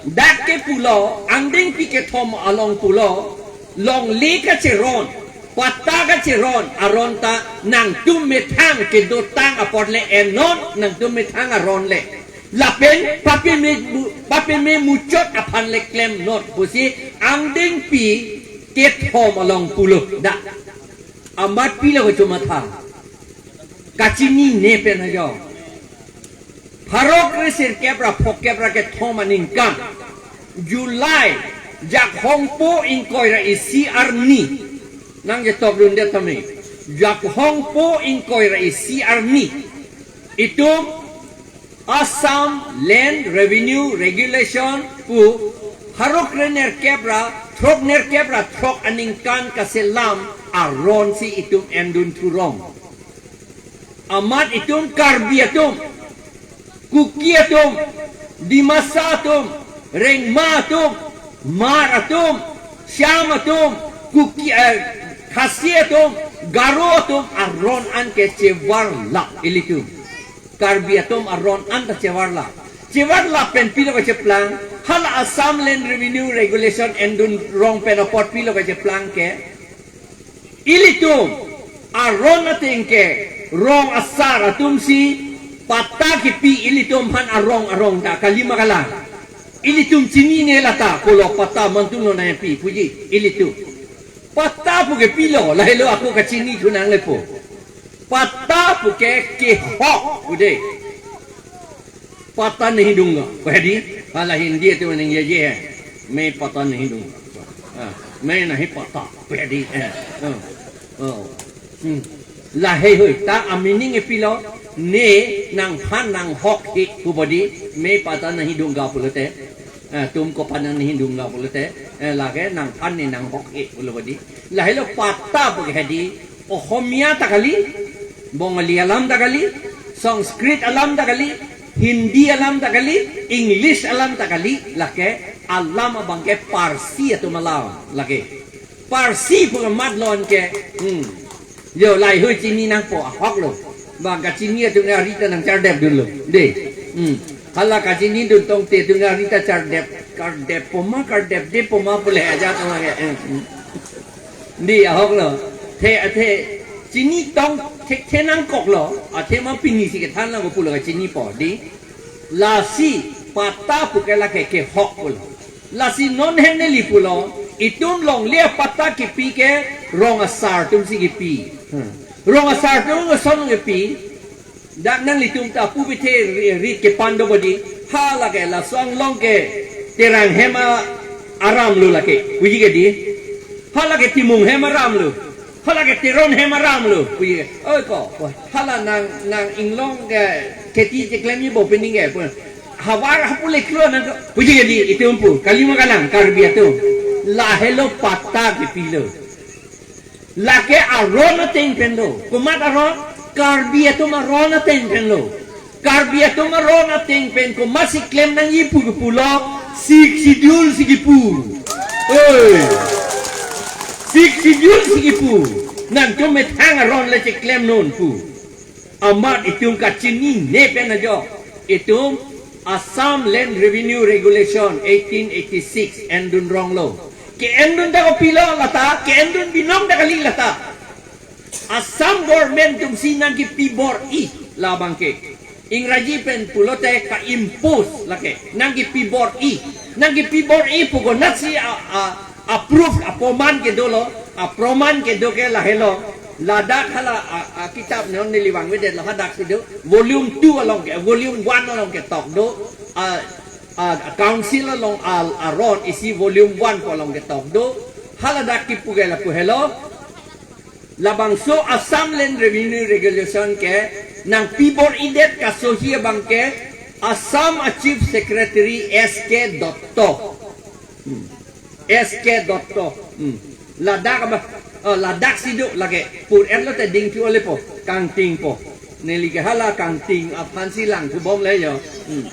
Dak ke pulo, angdengpi kethom along pulo, longle kacheron, patta kacheron, aron ta nangtum methang kedotang apor le enon, nangtum methang aron le. Lapen papeme mu-, papeme muchot aphan le klemnon pusi angdengpi kethom along pulo da. Amat pilo kachomatha. Kachinine pen ajo. Pharo kre sirkep ra phokep ra kethom aningkan. July, Jakhongpo ingkoi ra isi arni. Nangchetokdundet tame. Jakhongpo ingkoi ra isi arni. Itum Assam Land Revenue Regulation pu pharo kre nerkep ra, throk nerkep ra throk aningkan kaselam aron si itum endun thurong. Amat itum Karbi atum, Kuki atum, Dimasa atum, Rengma atum, Hmar atum, Shyam atum, Kuki, eh, Khasi atum, Garo atum, aron an ke chevarla ilitum. Karbi atum aron an ta chevarla. Chevarla pen pilo kacheplang, hala Assam Land Revenue Regulation endun rong pen apot pilo kacheplang ke. Ilitum aron ateng ke rong asar atum si patta kipi ilitum aphan arong arong ta kali ma kalang. Ilitum chinine lata, kolo patta mantulo nangpi puji, ilitum. Patta pu ke pilo, lahelo ako kachini thunang lepo. Patta pu ke kehok pu de. पता नहीं दूंगा, कह दी। Hala Hindi atum ningjeje hai, मैं पता नहीं दूंगा। हाँ, मैं नहीं पता, कह दी। Eh, oh, oh. Hmm. Lahei hui, ta a meaning e pilo, ne nangphan nanghok he pu bodi, मैं पता नहीं दूंगा pulote, eh, तुमको पता नहीं दूंगा pulote, eh, lake nangphan ne nanghok he pulo bodi. Lahelo patta pu ke hedi, Ohomia ta kali, Bongali alam ta kali, Sanskrit alam ta kali, Hindi alam ta kali, English alam ta kali, lake alam abang ke Parsi atum alam lake. Parsi pu amat lo anke, hmm. Yo, lahei hui chini nangpo, ahok lo. Bang kachini atum ari ta nangchardep dunlo. De. Hmm. Hala kachinidun tangte atum ari ta chardep, kardep poma, kardepde poma pule aja tong lake. Hmm, hmm. Di ahok lo. The, athe, chini tong thekthe nangkok lo. Athema pini si kethan lang pulo kachinipo. Di. Lasi patta pu ke lake kehok pulo. Lasi non hem neli pulo. Itum longle patta kipi ke rong asar atum si kipi. Hmm. Rong asar atum ason kipi. Dak nanglitum ta pu bithe ri-, rit kepan do bodi. Hala ke laso anglong ke Terang hem aram lo lake. Puji ke di. Hala ke Timung hem aram lo. Hala ke Teron hem aram lo. Puji ke. Oi ko. Hala nang, nang inglong ke kheti cheklemji bo pining ke. Pu. Havar hapu leklo nang ko. Puji ke di. Itum pu. Kalima kalang. Karbi atum. Lahelo patta kipilo. Lake aron ateng pen lo. Komat aron? Karbi atum aron ateng pen lo. Karbi atum aron ateng pen komat si klem nangji pu pulo, Sixth Schedule si kipu. Oi. Sixth Schedule si kipu. Nangtum methang aron le cheklem non pu. Amat itum kachinine pen ajo. Itum Assam Land Revenue Regulation eighteen eighty-six endun rong lo. Ke-endun ta kopilo lata, ke-endun binong ta kali lata. Assam government atum si nangkipi bor-i labang ke. Ingraji pen pulote ka-impose lake. Nangkipi bor-i. Nangkipi bor-i pu konat si a, a, a proof, a proman kedo lo. A proman kedo ke lahelo. Ladak hala a, a kitap non neli vangvedet lo hadak si do. Volume two along ke, volume one along ketok do. A, a council along a, aron isi volume one pu along ketok do. Haladak kipu ke lapu helo. Labangso Assam Land Revenue Regulation ke nangpi bor-idet kasohi abang ke Assam a Chief Secretary S K Dotto. Hmm. S K Dotto. Hmm. Ladak abang, oh, ladak si do lake. Pur-et lote dingthu ole po, kangting po. Neli ke hala kangting aphan si langthu bom le yo. Hmm.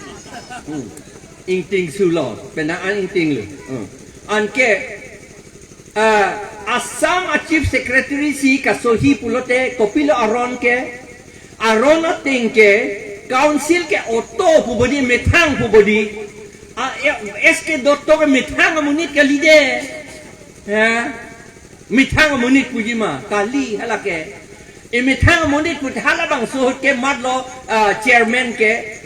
Hmm. Ingting sulo, penang an ingting lo. Hmm. Anke, ah, Assam a Chief Secretary si kasohi pulote kopilo aron ke, aron ateng ke, council ke oto pu bodi, methang pu bodi. A, ya, S K Dotto ke methang amonit kali de. Ha? Methang amonit puji ma, kali hala ke. E methang amonit pu halabangso ke mat lo, ah, chairman ke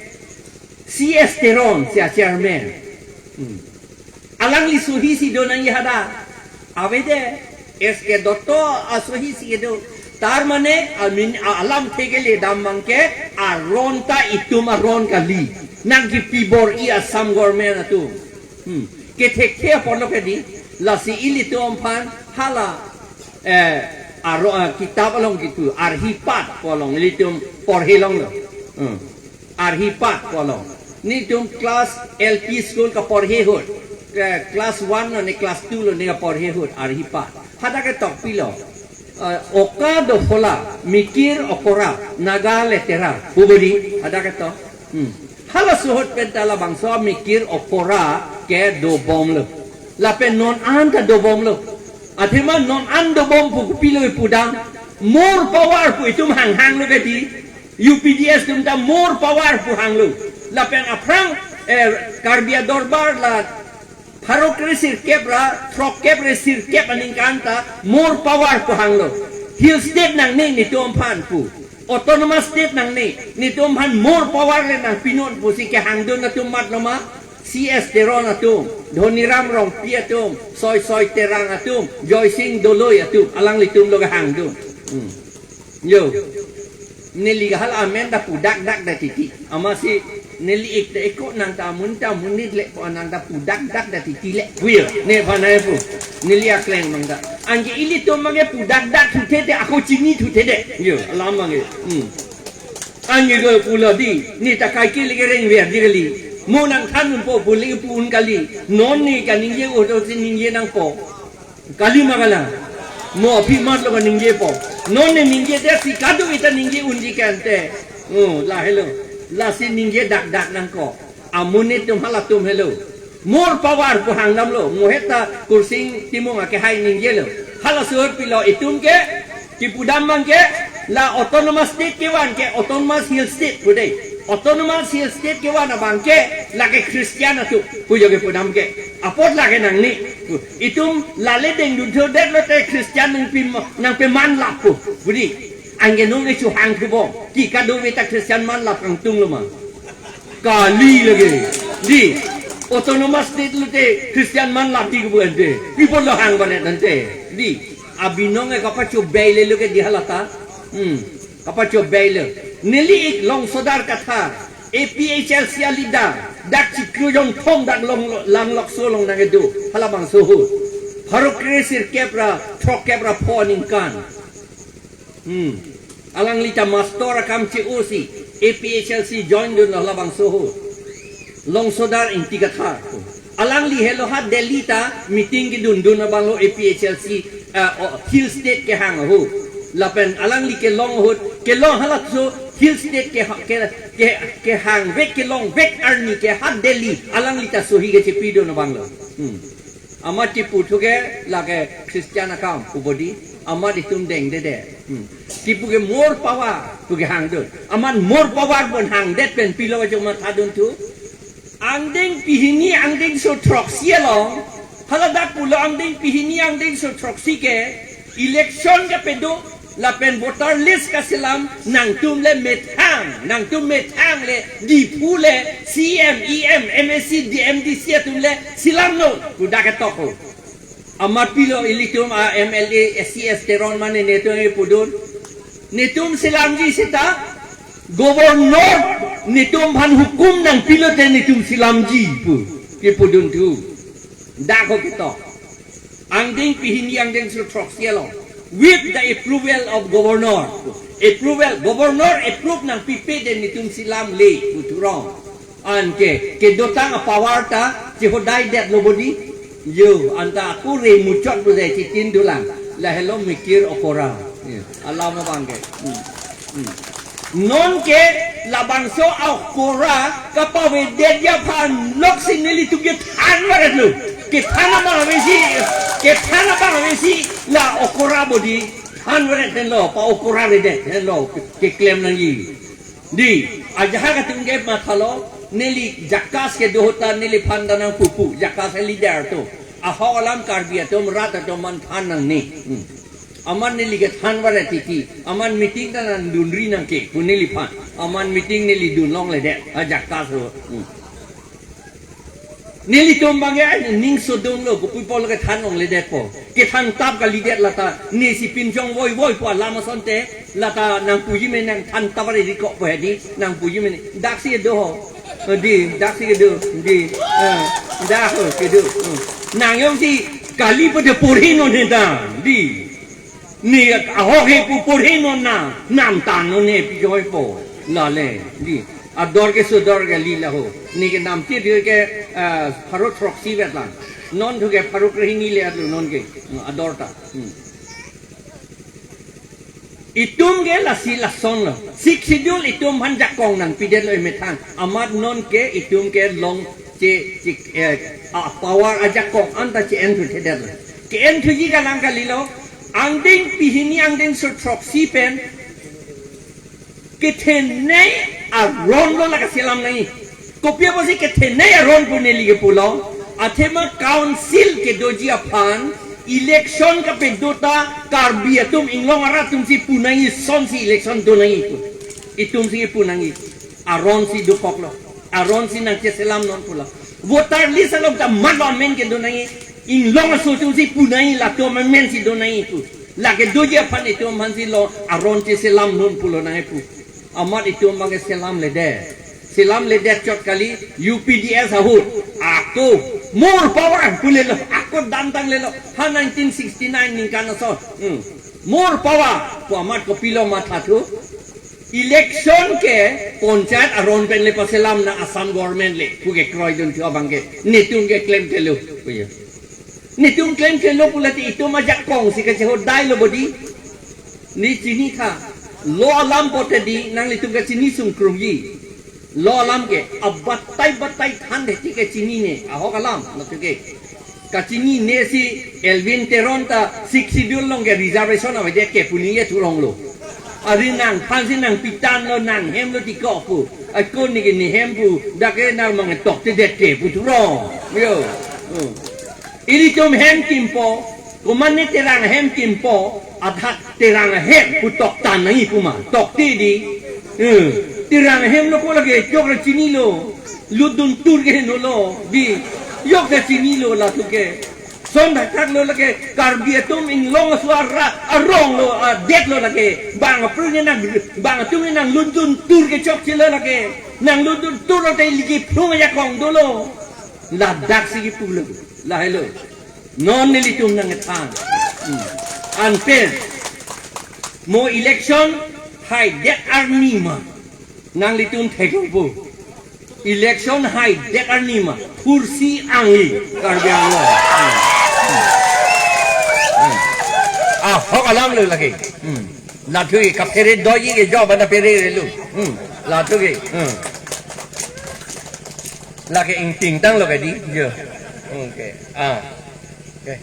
C S Teron si a chairman. Hmm. Alangli sohi si do nangji hadak. Avede, S K Dotto asohi si do. Tar mane, amin, a, alamthe kele dam abang ke, aron ta itum aron kali. Nangkipi bor-i Assam government atum. Hmm. Kethekthe apor lo ke di, lasi ilitum aphan hala, eh, aro, eh, kitap along kipu, Arhipat pu along ilitum porhe longlo. Hmm. Arhipat pu along. Nelitum class L P school kaporhe ahut. Eh, class one lo ne class two lo ne kaporhe ahut, Arhipat. Hadak ketok pilo. Eh, oka dophola, mikir okora, naga letera. Pu bodi, hadak ketok. Hmm. Halaso ahut pen ta labangso mikir okora ke dobom lo. Lapen non an ta dobom lo. Athema non an dobom pu kopilo pu dam. More power pu itum hanghang lo ke di. U P D S atum ta more power pu hanglo. Lapen aphrang, eh, Karbi Adorbar la pharo kre sirkep ra, throkkep re sirkep aningkan ta more power pu hanglo. Hill state nangne nelitum aphan pu. Autonomous state nangne nelitum aphan more power le nangpinon pusi kehangdun atum mat lo ma. C S Teron atum, Dhoniram Rongpi atum, Soi Soi Terang atum, Joysing Doloi atum, alanglitum lo kehang atum. Hmm. Yo. Neli kahal amen ta pudak dak da titi. Amatsi neli ik ta eko nang ta amun ta amun nit le po nang ta pudak dak da titi le. Puyo. Ne panai pu. Neli akleng nang ta. Anke ilitum abangke pudak dak thuthe de, ako chini thuthe de. Yo, alam abangke. Hmm. Anke ko pulo di, ne ta kaike le kereng ver di kali. Mo nangthan unpo pu le pu un kali. Non ne kaningje o do si ningje nangpo. Kali ma kalang. Mo aphi mat lo kaningjepo. Non ne ningje de si kadokave ta ningje unji kante. Oh, lahelo. Lasi ningje dak dak nangkok. Amonit atum halatum helo. More power pu hang damlo. Mo heta Kursing Timung akehai ningjelo. Hala suhut pilo itum ke, kipu dam abangke, la autonomous state kevan ke autonomous hill state pu de. Autonomous hill state kevan abangke lake Christian atum pu jo kipu dam ke. Apot lake nangne. Itum lale dengdun thodetlo te Christian nangpi, nangpeman lap pu. Budi. Anke nung ne chuhang thubo. Ki kadokave ta Christian man lap kangtung lo ma. Kali lagi. Di. Autonomous state lote Christian man lap di kebu ante. Pi apot lo hang banet ante. Di. Abinong e kapachobei le lo ke di halata. Hmm. Kapachobei le. Neli ik Longsodar Kathar. A P H L C a leader. Dak chiklo jongthom dak long langlokso along nangkedo. Halabangso ahut. Pharo kre sirkep ra, throkkep ra pho aningkan. Hmm. Alangli ta master akam che-o si A P H L C join dunlo halabangso ahut. Longsodar Ingti Kathar. Alangli helo ha Delhi ta meeting kedundun abanglo A P H L C, ah, o, Hill State kehang ahut. Lapen alangli kelong ahut, kelong halatso Hill State ke, ke, ke, kehangvek kelongvek arni ke ha Delhi alangli ta sohi kechepidun abanglo. Hmm. Amat kipu thu ke lake Christian akam pu bodi, amat itum dengdede. Hmm. Kipu ke more power pu kehangdun. Amat more power pon hangdet pen pilo ajo mathadun thu. Angdeng pehini angdengso throksi along. Haladak pulo angdeng pehini angdengso throksi ke election kapedo lapen voter list kaselam nangtum le methang, nangtum methang le Diphu le C M, E M, M A C, D M D C atum le selamnon pu dak ketok ho. Amat pilo ilitum a M L A C S Teron mane netum epudun. Netum selamji seta governor netum aphan hukum nangpilote netum selamji pu kepudun thu. Dak ho ketok. Angdeng pehini angdengso throksi along. With the approval of governor. Approval, governor approve nangpipe de netum selam le pu thurong. Anke, kedotang a power ta chehodaidetlo bodi. Yo, anta aku re muchot pu de chitin dulang. Lahelo mikir okora. Yo, alam abangke. Hmm. Hmm. Nonke labangso a okora kapavedetji aphan loksi nelitum kethan varetlo. Kethan abang avesi, kethan abang avesi la okora bodi than varet henlo, pa okora redet henlo keklem nangji. Di, ajahak atum ke mathalo, neli JACAS kedo ahut ta neliphan ta nangpupu, JACAS a leader atum. Ahok alam Karbi atum rat atum aphan than nangne. Hmm. Amat neli kethan varet titi, amat meeting ta nangdunri nangke pu neliphan. Amat meeting neli dunlongledet, a JACAS lo. Hmm. Nelitum abangke aning sodunglo, kopi apotlo kethan longledetpo. Kethantap kalidet lata, nesi pinchong voivoi pu alam asonte, lata nangpuji me nangthantap ari rikok po hedi, nangpuji me ne, daksi kedo ho. Di, daksi kedo, di, eh, dak ho, kedo. Hmm. Nang jongsi kali pu de porhinon heta, di. Ne ahok he pu porhinon na, namtangnon ne pi joi po. Lale, di. Ador ke sodor ke li laho. Ne ke namti di ke, eh, pharo throksi vetlang. Non thu ke pharo krehini le atlo nonke. Hmm, ador ta. Hmm. Itum ke lasi lasonlo. Sixth Schedule itum aphan jakong nangpidetlo emethang. Amat nonke itum ke long che, che, eh, a power ajakong anta che-en thuthedetlo. Ke-en thuji kalang kalilo. Angdeng pehini angdengso throksi pen kethenei aron lo la kaselam nangji. Kopi apotsi kethenei aron pu neli kepulo. Athema council kedoji aphan election kapedo ta Karbi atum inglong arat atumsi pu nangji, sonsi election do nangji pu. Itumsi pu nangji. Aronsi dokoklo. Aron si nangcheselam non pulo. Voter list along ta mat amen kedo nangji. Inglong aso atum si pu nangji, latum amen si do nangji pu. Lake doji aphan itum aphan si lo aron cheselam non pulo nangji pu. Amat itum abang ke selamledet. Selamledet chot kali, U P D S ahut. Ako more power pulelo. Ako damtang lelo. Ha nineteen sixty-nine ningkan ason. Hmm. More power. Pu amat kopilo mathathu. Election ke panchayat aron pen le paselam nang Assam government le. Pu kekroidun thu abang ke. Netum ke klemklelo. Puya. Netum klemklelo pulote itum ajakong si kachehodai lo bodi. Ne chinitha. Lo alam pote di nanglitum kachini sungkrungji. Lo alam ke abatai batai than de ti kachinine. Ahok alam, latum ke. Kachinine si Elwin Teron ta Sixth Schedule along ke reservation avedet ke pu ningje thurong lo. Ari nangphan si nangpitan lo, nanghemlo ti kok pu. Ako neke nehem pu, dak ke nang mangtoktedet ke pu thurong. Yo. Hmm. Ilitum hem kimpo, komatne Terang hem kimpo, athak Terang hem pu toktan nangji pu ma, tokte di. Hmm. Terang hemlo ko lake, jok ra chinilo, lutdun tur ke henlo, di, jok ra chinilo latum ke. Son thakthak lo lake, Karbi atum inglong aso ara, arong lo, adet lo lake, bang apru ne nang, bang atum ne nanglutdun tur ke chokche lo lake, nanglutdun tur lo te liki phlung ajakong dolo. Ladak si kipulo, lahelo. Non nelitum nangkethan. Hmm. Anpen, mo election haidet arni ma. Nanglitum theklongpo. Election haidet arni ma. Phursi angli. Karbi Anglong. Hmm. Hmm. Hmm. Ahok alam lo lake. Hmm. Latum ke kaphere doji ke jo bana phere relo. Hmm. Latum ke. Hmm. Lake ingtingtang lo ke di. Jo. Okay. Ah. Okay.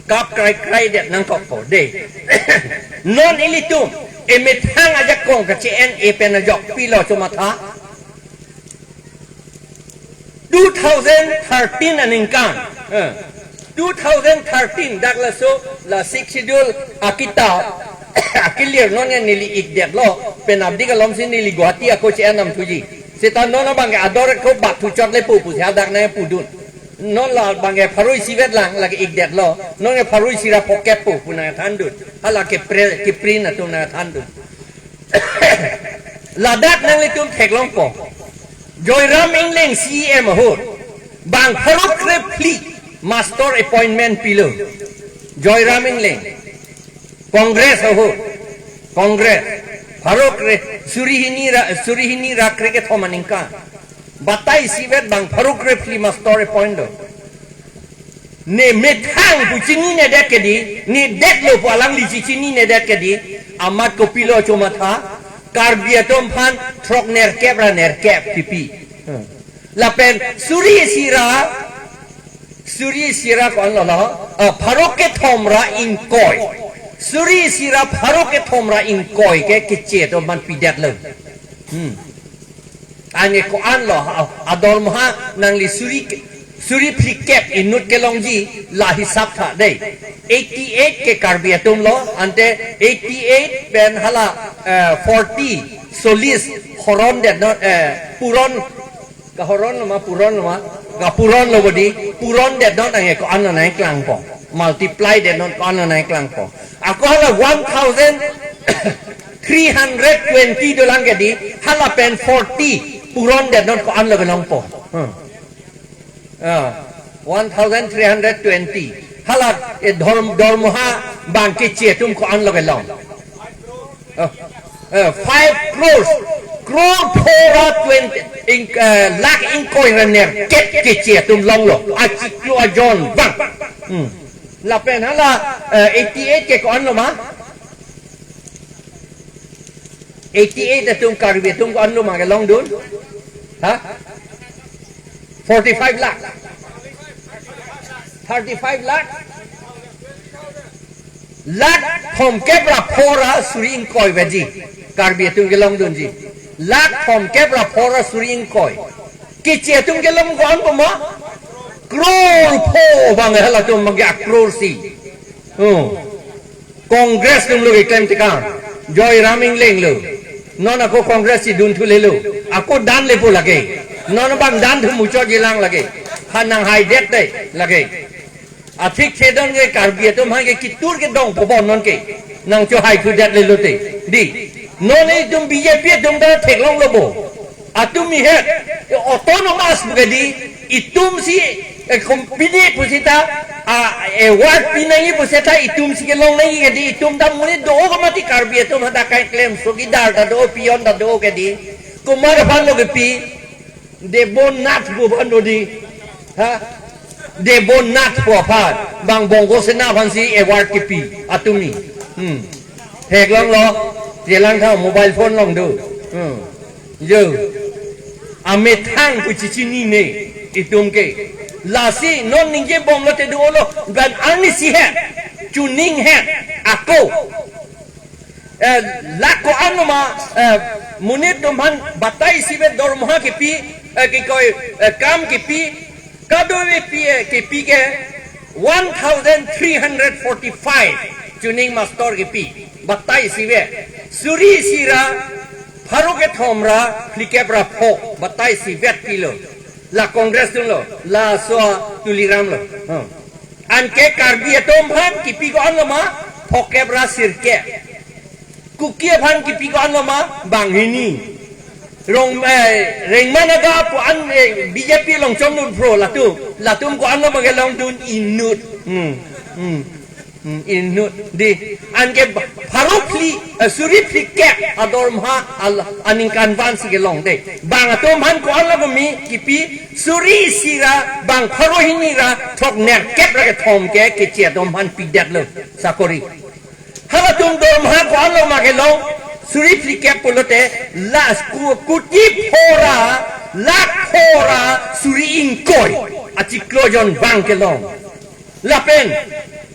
Kap krai krai det nangkokpo de. Non ilitum emethang ajakong kache-en e pen ajok pilo chomatha. Two thousand thirteen aningkan. Eh. Two thousand thirteen dak laso la Sixth Schedule akitap akilir non neli ikdet lo, penap dik alom si neli Guwahati ako che-en nam thuji. Seta non abang ke ador ko bat thu chot le pu pu si hadak nangpudun. Non la abang ke pharo isi vet lang lake ikdet lo. Non ke pharo isi ra phokep pu pu nangthandun. Hala kepre, keprint atum nangthandun. Ladak nanglitum theklongpo. Joyram Engleng C E M ahut bang pharo krephli master appointment pilo. Joyram Engleng. Congress ahut. Congress. Pharo kre, suri hini ra, suri hini ra krekethom aningkan. Batai isivet bang pharo krephli master appoint lo. Ne methang pu chininedet ke di, ne detlo pu alangli chininedet ke di, amat kopilo chomatha, Karbi atum aphan throk nerkep ra nerkep kipi. Hmm. Lapen suri isi ra, suri isi ra ko-an lo lo, ah, pharo kethom ra ingkoi. Suri isi ra pharo kethom ra ingkoi ke keche atum aphan pidet lo. Hmm. Anke ko-an lo, a-, adormaha nangli suri, suri phlikep inut kelongji la hisap tha dei. Eighty-eight ke Karbi atum lo, ante eighty-eight pen hala, eh, forty, solis, horon det non, eh, puron, kahoron lo ma, puron lo ma, kapuron lo bodi, puron det non anke ko-an lo nangklangpo. Multiply det non ko-an lo nangklangpo. Ako hala one thousand three hundred twenty dolang ke di, hala pen forty puron det non ko-an lo kelongpo. Hmm. Ah, one thousand three hundred twenty. Hala, eh, dorm-, dormaha bang keche atum ko-an lo kelong. Oh. Eh, five crores. Crore pharo twenty, ing-, eh, lakh ingkoi ra nerkep keche atum longlo. Achiklo ajon bang. Hmm. Lapen hala, eh, eighty-eight ke ko-an lo ma? Eighty-eight atum Karbi atum ko-an lo ma kelongdun? Ha? Forty-five lakh. Thirty-five lakh. Lakh thomkep ra pharo suri ingkoi veji. Karbi atum kelongdunji. Lakh thomkep ra pharo suri ingkoi. Keche atum kelong ko-an po ma? Crore pho bang halatum bang a crore si. Oh. Congress atum lo keklem tekang. Joyram Engleng lo. Non ako Congress si dun thule lo. Ako dan lepo lake. Non bang dan thu muchot jilang lake. Ha nanghaidet te lake. Athik thedon ke Karbi atum aphan ke kitur ke dong pobon non ke. Nangchohai thudet lelo te. Dei. Non itum B J P atum ta theklonglo bo. Atum ihet. Autonomous pu ke dei. Itum si, eh, company pusita, ah, award pinangji pusita itum si kelong nangji ke dei. Itum ta monit do-o ke mati Karbi atum hadak kai klemso, chowkidar ta do-o, peon ta do-o ke dei. Komat aphan lo kepi. Debonath pu aphan do dei. Ha? Debonath pu aphan. Bang Bongo Sena aphan si award kepi. Atum ni. Hmm. Theklonglo. Jelang tha mobile phone along do. Hmm. Jo. Amethang pu chechinine. Itum ke. Lasi non ningjebomlo te do-olo. Bang arnisi he. Chuning he. Ako. Eh, lak ko-an lo ma, eh, monit atum aphan batai isivet dormoha kepi, eh, kikoi, eh, kam kepi, kadokave pi, eh, kepi ke one thousand three hundred forty-five chuning master kepi, batai isivet, suri isi ra, pharo kethom ra, phlikep ra pho, batai isivet pilo, la Congress atum lo, laso Tuliram lo. Hmm. Anke Karbi atum aphan kipi ko-an lo ma, phokep ra sirkep. Kuki aphan kipi ko-an lo ma, banghini. Rong, eh, Rengma Naga pu an, eh, B J P along chomdun phro latum. Latum ko-an lo ma kelongdun inut. Hmm. Hmm. Hmm, inut. Dei. Anke ba-, pharo phli, eh, suri phlikep adormoha al-, aningkanvan si kelong dei. Bang atum aphan ko-an lo ko mi kipi suri isi ra, bang pharo hini ra, throknerkep ra kethom ke, keche atum aphan pidetlo sakori. Halatum dormoha ko-an lo ma kelong, suri phlikep pulote, la ku-, kuti pho ra, lak pho ra, suri ingkoi. Achiklo jon bang kelong. Lapen,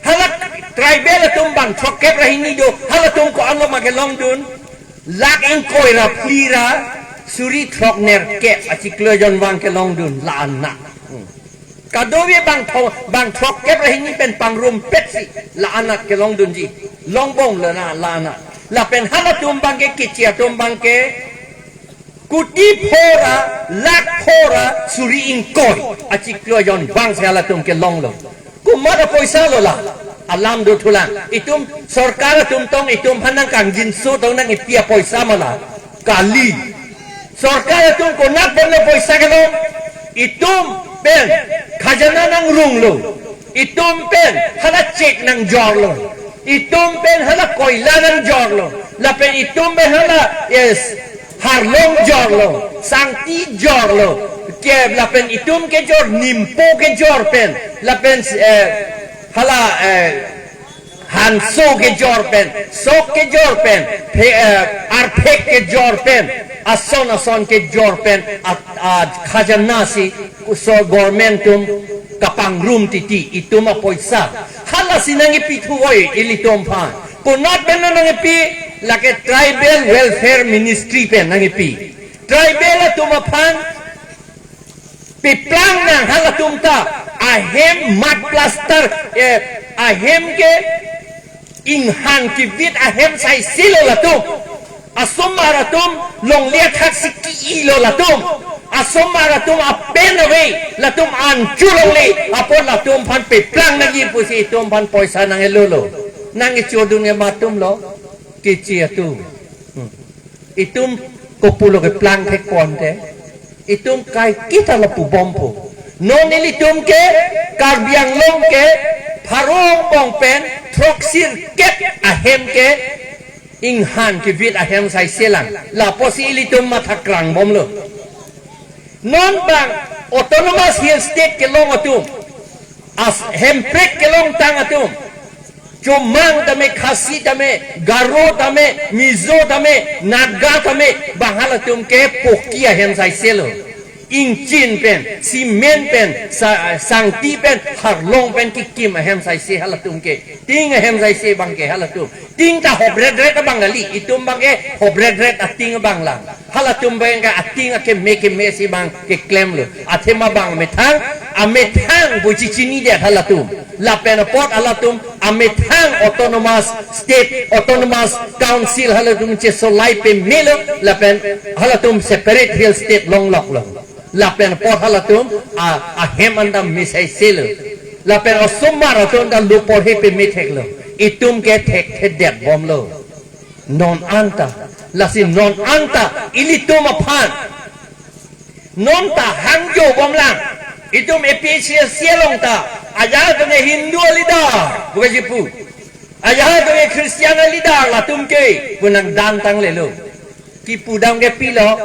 hala tribal atum bang throkkep ra hini do, halatum ko-an lo ma kelongdun, lak ingkoi ra phli ra, suri throknerkep, achiklo jon bang kelongdun, la-an na. Hmm. Kadokave bang tho-, bang throkkep ra hini pen pangrumpet si, la-an na kelongdunji, longbomlo na, la-an na. Lapen halatum bang ke, keche atum bang ke, kuti pho ra, lak pho ra, suri ingkoi. Achiklo jon bang si halatum kelonglo. Komat apoisa lo la. Alam do thulang. Itum sorkar atum tong itum aphan nangkangjinso tong nang-ipi apoisa ma la. Kali. Sorkar atum konat pen lo poisa kelong. Itum pen khajana nangrunglo. Itum pen hala chek nangjorlo. Itum pen hala koila nangjorlo. Lapen itum pen hala, yes, harlong jorlo, sangti jorlo. Ke lapen itum kejor, nimpo kejor pen. Lapen, eh, hala, eh, hanso kejor pen, sok kejor pen, phe-, eh, arphek kejor pen, ason ason kejor pen, at, at khajana si so government atum kapangrum titi, itum apoisa. Hala si nang-ipi thu oi ilitum aphan. Konat pen nang-ipi, lake Tribal Welfare Ministry pen nang-ipi. Tribal atum aphan peplang nang halatum ta, ahem mud plaster, eh, ahem ke inghan kevit ahem saisi lo latum. Asomar atum longle athak si ki-i lo latum. Asomar atum apen ave, latum anchu longle, apot latum aphan peplang nangji pusi itum aphan poisa nang-elo lo. Nang-ichodun ke matum lo, keche atum. Hmm. Itum kopulo keplang thek ponte. Itum kaiketa lapu bompo. Non ilitum ke Karbi Anglong ke pharo angbong pen throksirkep ahem ke inghan kevit ahem saisi lang. Lapusi ilitum matha krang bomlo. Non bang Autonomous Hill State kelong atum. As Hemprek kelongtang atum. Chomang tame, Khasi tame, Garo tame, Mizo tame, Naga tame, bang halatum ke poki ahem saisi lo. Ingchin pen, cement pen, sa-, sangti pen, harlong pen kikim ahem saisi halatum ke. Ting ahem saisi bang ke halatum. Ting ta hobretret abang kali, itum bang ke hobretret ating abang lang. Halatum bang ke ating akeme keme si bang keklem lo. Athema bang amethang, amethang pu chechinidet halatum. Lapen apot halatum amethang Autonomous State, Autonomous Council halatum chesolai peme lo, lapen halatum separate hill state longlok lo. Lapen apor halatum a, ahem anta mesai selo. Lapen osomar atum ta lo porhe peme theklo. Itum ke thekthedet bomlo. Non anta. Lasi non anta ilitum aphan. Non ta hangjo bomlang. Itum A P H L C along ta. Ajahak atum ke Hindu leader. Bukan jipu. Ajahak atum ke Christian leader latum ke. Pu nangdantang lelo. Kipu dam ke pilo.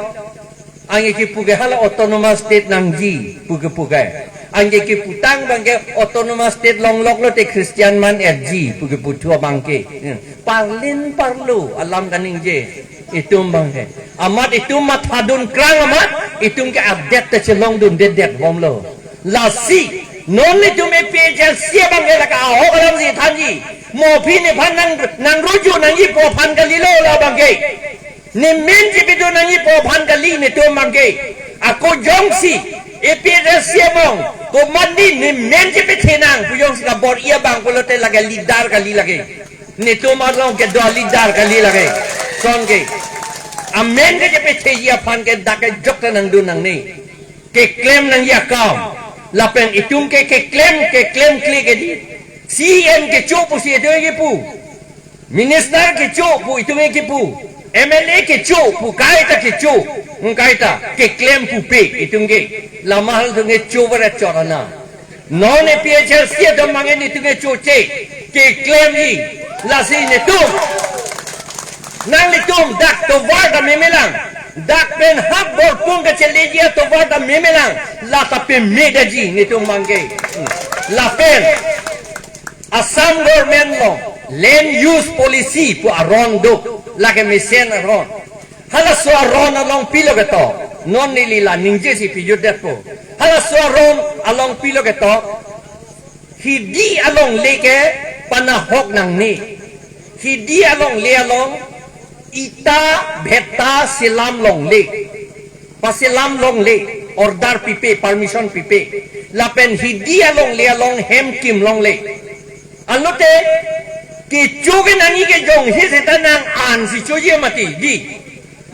Anke kipu ke hala autonomous state nangji. Pu ke pu ke. Anke kiputang abang ke autonomous state longlok lote Christian man erji. Pu ke puthu abang ke. Hmm. Parlin parlo alam kaningje. Itum abang ke. Amat itum mathadun krang amat. Itum ke update ta chelongdundedet bomlo. Lasi. Non itum A P H L C abang ke lake ahok alam si thanji. Mo aphi nephan nang, nangruju nangjipo aphan kalilo la abang ke. Nemen chepedo nangjipo aphan kali netum abang ke. Ako jongsi A P H L C along komatne nemen chepethenang pu jongsi kabor-i abang pulote lake leader kali lake. Netum along kedo leader kali lake. Son ke. Amen ke chepetheji aphan ke dak ke jokta nangdun nangne. Keklem nangji akam. Lapen itum ke keklem, keklemkle ke di. C M kecho pusi itum ke pu. Minister kecho pu itum ke pu. M L A kecho pu kaita kecho. Hmm, kaita keklem pupe itum ke. Lama halatum ke cho barat chorana. Non A P H L C atum abang ke netum ke choche. Keklemji. Lasi netum. Nanglitum dak tovar ta memelang. Dak pen hap borpung kacheleji atovar ta memelang. La ta pemedetji netum abang ke. Hmm. Lapen. Assam government along land use policy pu aron do, lake mesen aron. Halaso aron along pilo ketok, non neli la ningje si pijutdetpo. Halaso aron along pilo ketok, hidi alongle ke panahok nangne. Hidi alongle along ita bhetta selam longle. Paselam longle, order pipe, permission pipe. Lapen hidi alongle along hem kim longle. Alote, kecho ke nangji ke jonghe seta nang an si choji mati, di.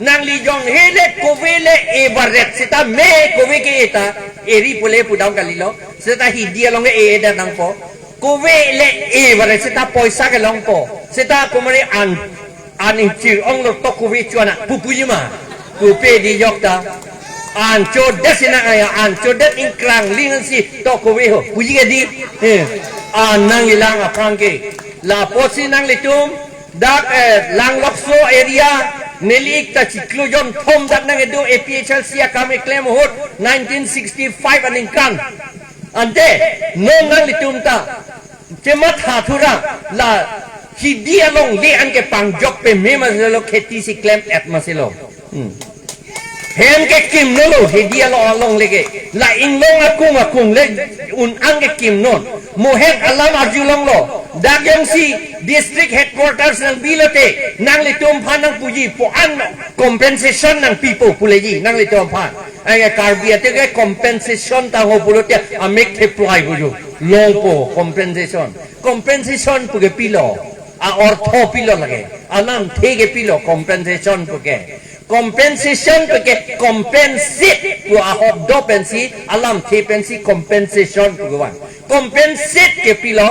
Nangli jonghe le kove le e baret seta me kove ke eta, eri pule pudam kalilo. Seta hidi along ke e-edet nangpo. Kove le e baret seta poisa kelongpo. Seta kumari an, an ingchir onglo tok kove chuana. Pupuji ma. Pupe di jokta. An chodet sina aya, an chodet ingkrang lingan si tok kove ho. Puji ke di. Eh. An nangjilang aphrang ke. Lapusi nanglitum. Dak, eh, Langlokso area. Neli ik ta chiklo jonthom dak nang-edo A P H L C akam eklem ahut nineteen sixty-five aningkan. Ante, non nanglitum ta, chematha thura, la hidi alongle an ke pangjok peme maselo kheti si klem-et maselo. Hmm. Hem ke kimnolo, hidi along alongle ke. La inglong akung akung le un an ke kimnon. Mo het alam arjulonglo. Dak jongsi district headquarters nangbilote, nanglitum aphan nangpuji po an compensation nangpipo puleji, nanglitum aphan. Ai Karbi ate ke compensation tangho pulote amek theplai pujo. Longpo compensation. Compensation pu ke pilo. A ortho pilo lake. Alamthe ke pilo compensation pu ke. Compensation pu ke compensate pu ahok do pensi, alamthe pensi compensation pu ke van. Compensate ke pilo.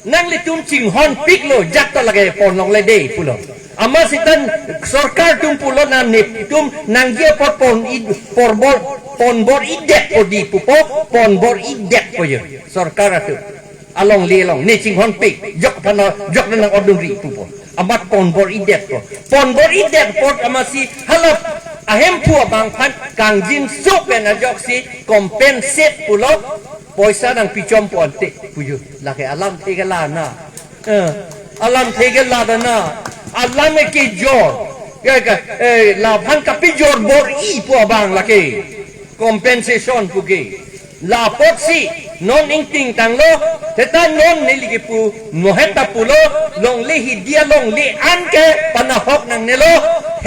Nanglitum chinghonpiklo, jak ta lake ponlongle de pulo. Amat seta sorkar atum pulo na netum nangji apot pon-i porbor, ponbor-idetpo di pupo, ponbor-idetpo jo. Sorkar atum. Alongle along, ne chinghonpik, jok aphan, jok nang odunri pupo. Amat ponbor-idetpo. Ponbor-idetpo amatsi hala ahemphu abang aphan kangjinso pen ajoksi compensate pulo. Poisa nangpichompo ante pujo. Lake alamthe ke la na. Eh, alamthe ke la da na. Alam ke jor. Ke, ke, eh, laphan kapejor bor-i pu abang lake. Compensation pu ke. Lapotsi non ingtingtanglo. Seta non neli kipu. Mo het ta pulo. Longle hidi alongle an ke panahok nangnelo.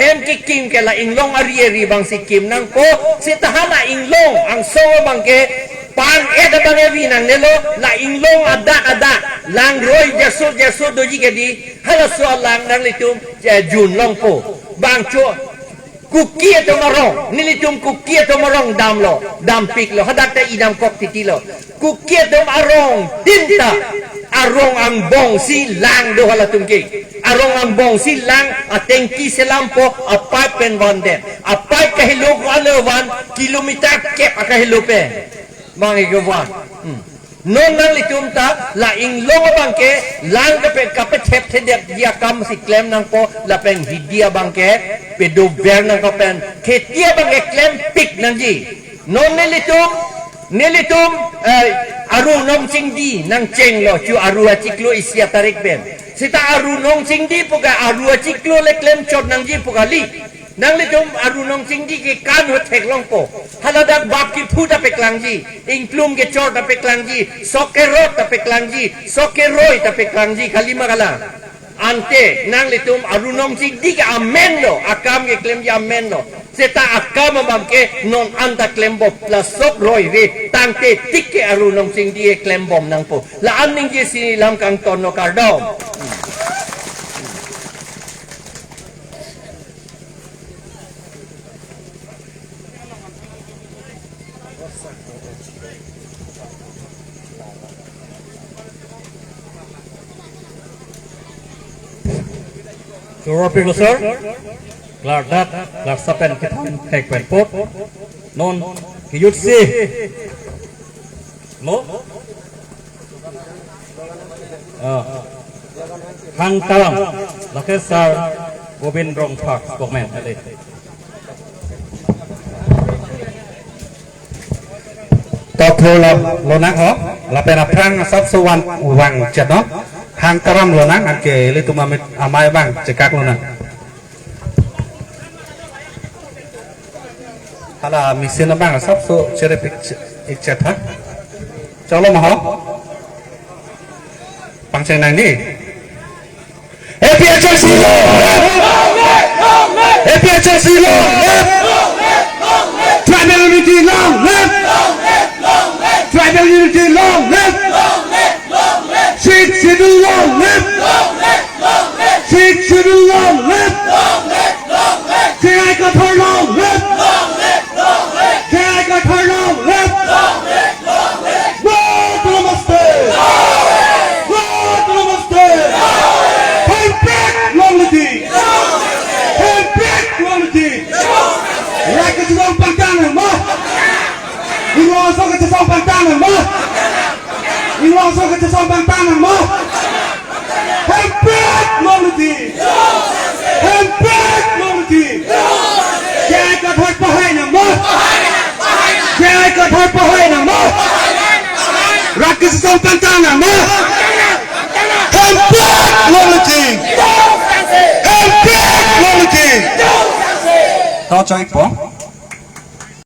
Hem kekim ke la inglong ari ari abangsi kim nangpo. Seta hala inglong angsong abang ke pan-et abang evi nangnelo, la inglong adak adak, langroi jaso jaso doji ke di, halaso alang nanglitum, eh, junlongpo. Bangcho, Kuki atum arong, nelitum Kuki atum arong damlo, dampiklo, hadak ta idam kok titilo. Kuki atum arong tin ta, arong angbong si lang do halatum ke. Arong angbong si lang, atengki selampo, apipe pen vandet. Apipe kahelo ko alo van, kilometer kep akahelo pen. Bang ike van. Hmm. Non nanglitum ta, la inglong abang ke, lang kape, kapethepthedet dia kam si klem nangpo, lapen hidi abang ke, pedover nangpo pen, kheti abang ke klempik nangji. Non nelitum, nelitum, eh, aru nong chingdi nangchenglo, chu aru achiklo isi atarik pen. Seta aru nong chingdi pu ka aru achiklo le klemchot nangji pu kali. Nanglitum aru nong chingdi ke kan ho theklongpo. Haladak bap kephu ta peklangji, ingklum kechor ta peklangji, sok kerot ta peklangji, sok keroi ta peklangji, kalima kalang. Ante nanglitum aru nong chingdi ke amen lo, akam keklemji amen lo. Seta akam abang ke non anta klembom, la sok roi ve, tangte tik ke aru nong chingdi ke klembom nangpo. La-an ningje si lam kangtonlo, kardom. Choro piklo sir, klardak, klarsa pen kethan thek pen apot, non kejut si lo. Ah. Hang Taram, lake sir Gobind Rongphar, spokesman, ale. Top four lo, lonang ho, lapen aphrang asapso van vangchetnon, Hang Taram lonang, anke ilitum amit amei abang chekak lonang. Hala machine abang asapso cherep ik, ikchet ha. Cholo ma ho. Pangcheng nangji. A P H L C long live! A P H L C long live! Tribal unity long live! Tribal unity long live! Sixth Schedule long live! Sixth Schedule long live! J I Kathar long live! J I Kathar long live! Vote Namaste! Vote Namaste! Hempek longliti! Hempek longliti! Rat kachesong pangtang nangma! Inglong aso kachesong pangtang nangma! Inglong aso kachesong pangtang nangma! Hempek longliti! Hempek longliti! J I Kathar pahai nangma! J I Kathar pahai nangma! Rat kachesong pangtang nangma! Hempek longliti! Hempek longliti! To choi po.